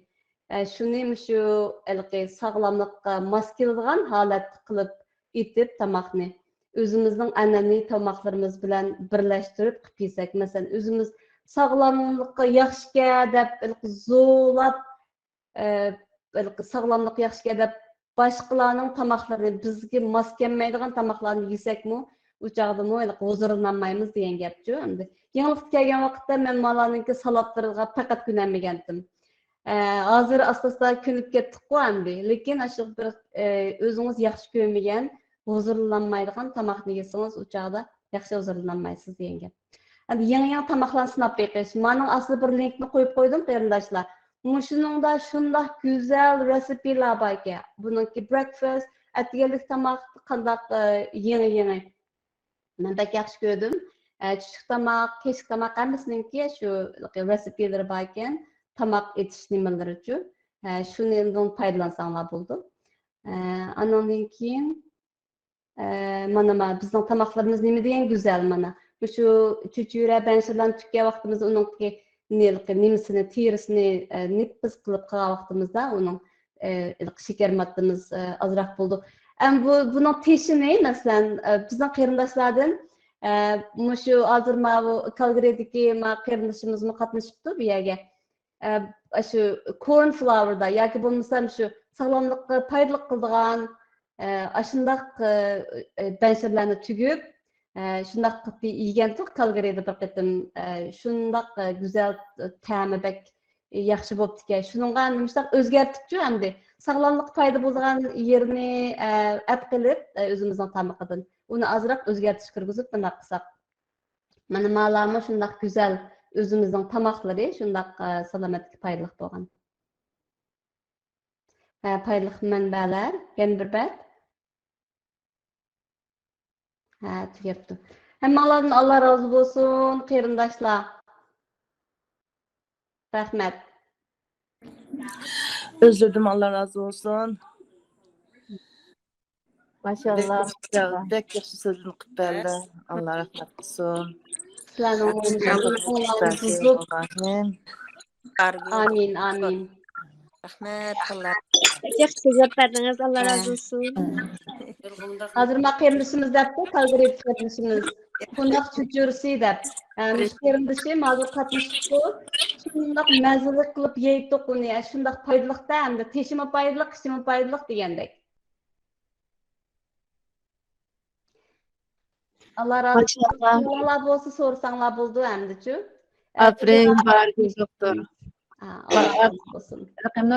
ئە، شۇنى مۇشۇ ھېلىقى ساغلاملىققا ماس كېلىدىغان ھالەتتە قىلىپ ئېتىپ تاماقنى، ئۆزىمىزنىڭ ئەنئەنىۋى تاماقلىرىمىز بىلەن بىرلەشتۈرۈپ قىلىپ يېسەك، مەسىلەن، ئۆزىمىز ساغلاملىققا ياخشىكەن دەپ ھېلىقى زورلاپ، ئە، ھېلىقى ساغلاملىققا ياخشىكەن دەپ باشقىلارنىڭ تاماقلىرىنى، بىزگە ماس كەلمەيدىغان تاماقلارنى يېسەكمۇ، ئۇ چاغدىمۇ ھېلىقى ھۇزۇرلىنالمايمىز دېگەن گەپچۇ. ئەمدى يېڭىلىققا كەلگەن ۋاقىتتا مەن مالارنىڭكى سالاتلىرىغا پەقەت كۆنەلمىگەنتىم. ئە، ھازىر ئاستا-ئاستا كۆنۈپ كەتتۇققۇ ئەمدى. لېكىن ئاشۇ بىر، ئە، ئۆزىڭىز ياخشى كۆرمىگەن، ھۇزۇرلىنالمايدىغان تاماقنى يېسىڭىز، ئۇ چاغدا ياخشى ھۇزۇرلىنالمايسىز دېگەن گەپ. ئەمدى يېڭى-يېڭى تاماقلارنى سىناپ بېقىش. مانىڭ ئاستىدا بىر لىنكنى قويۇپ قويدۇم، قېرىنداشلار. مۇشۇنىڭدا شۇنداق گۈزەل رېسېپىلار باركەن. بۇنىڭكى برېكفاست، ئەتىگەنلىك تاماق قانداق، ئە، يېڭى-يېڭى. مەن بەك ياخشى كۆردۈم. ئە، چۈشلۈك تاماق، كەچلىك تاماق ھەممىسىنىڭكى شۇ رېسېپىلىرى باركەن. تاماق ئېتىش نېمىلىرىچۇ. ئە، شۇنىڭدىن پايدىلانساڭلار بولىدۇ. ئە، ئانىڭدىن كېيىن، ئە، مانا، مانا بىزنىڭ تاماقلىرىمىز نېمە دېگەن گۈزەل مانا. مۇشۇ چۆچۈرە بەنشىرلارنى تۈگكەن ۋاقتىمىزدا ئۇنىڭكى نېلىقى نېمىسىنى، تېرىسىنى، ئە، نېپىز قىلىپ قىلغان ۋاقتىمىزدا ئۇنىڭ، ئە، شېكەر ماددىمىز، ئە، ئازراق بولىدۇ. ئەمما بۇ، بۇنىڭ تېشىنى، مەسىلەن، ئە، بىزنىڭ قېرىنداشلاردىن، ئە، مۇشۇ ھازىر ماۋۇ كالگىرىدىكى ما قېرىندىشىمىزمۇ قاتنىشىپتۇ بۇ يەرگە. ئە، ئاشۇ كورن فلاوردا ياكى بولمىسا مۇشۇ ساغلاملىققا پايدىلىق قىلىدىغان، ئە، ئاشۇنداق، ئە، ئە، بەنشىرلەرنى تۈگۈپ، ئە، شۇنداق قىلىپ يېگەنتۇق كالگىرىدا بىر قېتىم. ئە، شۇنداق، ئە، گۈزەل، ئە، تەمى بەك ياخشى بوپتىكەن. شۇنىڭغا مۇشۇنداق ئۆزگەرتىپچۇ ئەمدى. ساغلاملىققا پايدا بولىدىغان يېرىنى، ئە، ئەپ قېلىپ، ئە، ئۆزىمىزنىڭ تامىقىدىن ئۇنى ئازراق ئۆزگەرتىش كىرگۈزۈپ بۇنداق قىلساق. مانا مالارمۇ شۇنداق گۈزەل ئۆزىمىزنىڭ تاماقلىرى شۇنداق، ئە، سالامەتلىككە پايدىلىق بولغان. ھە، پايدىلىق مەنبەلەر. يەنە بىر بەت. ھە، تۈگەپتۇ. ھەممىڭلاردىن ئاللا رازى بولسۇن، قېرىنداشلار. رەھمەت. ئۆزلىرىدىن ئاللا رازى بولسۇن. ماشاللا. بەك ياخشى سۆزلىرىنى قىلىپ بەردى. ئاللا رەھمەت قىلسۇن. سىلەرنىڭ ئوڭلارىڭلارنى بۇزۇپ. ئامىن، ئامىن. رەھمەت. ياخشى سۆزلەپ بەردىڭىز، ئاللا رازى بولسۇن. ھازىر ما قېرىندىشىمىز دەپتۇ، كالگىرىدىكى قېرىندىشىمىز. قوناق چۆچۈرىسى دەپ. ھە، مۇشۇ قېرىندىشىم ھازىر قاتنىشىپتۇ. شۇنداق مەززىلىك قىلىپ يەيتتۇق ئۇنى. شۇنداق پايدىلىق-دە، ئەمدى تېشىمۇ پايدىلىق، ئىچىمۇ پايدىلىق دېگەندەك. ئاللا رازى بولسۇن. سوئاللار بولسا سورىساڭلار بولىدۇ ئەمدىچۇ. ئاپىرىن، بارىكاللا دوختۇر. ئاللا رازى بولسۇن. رەقەمنى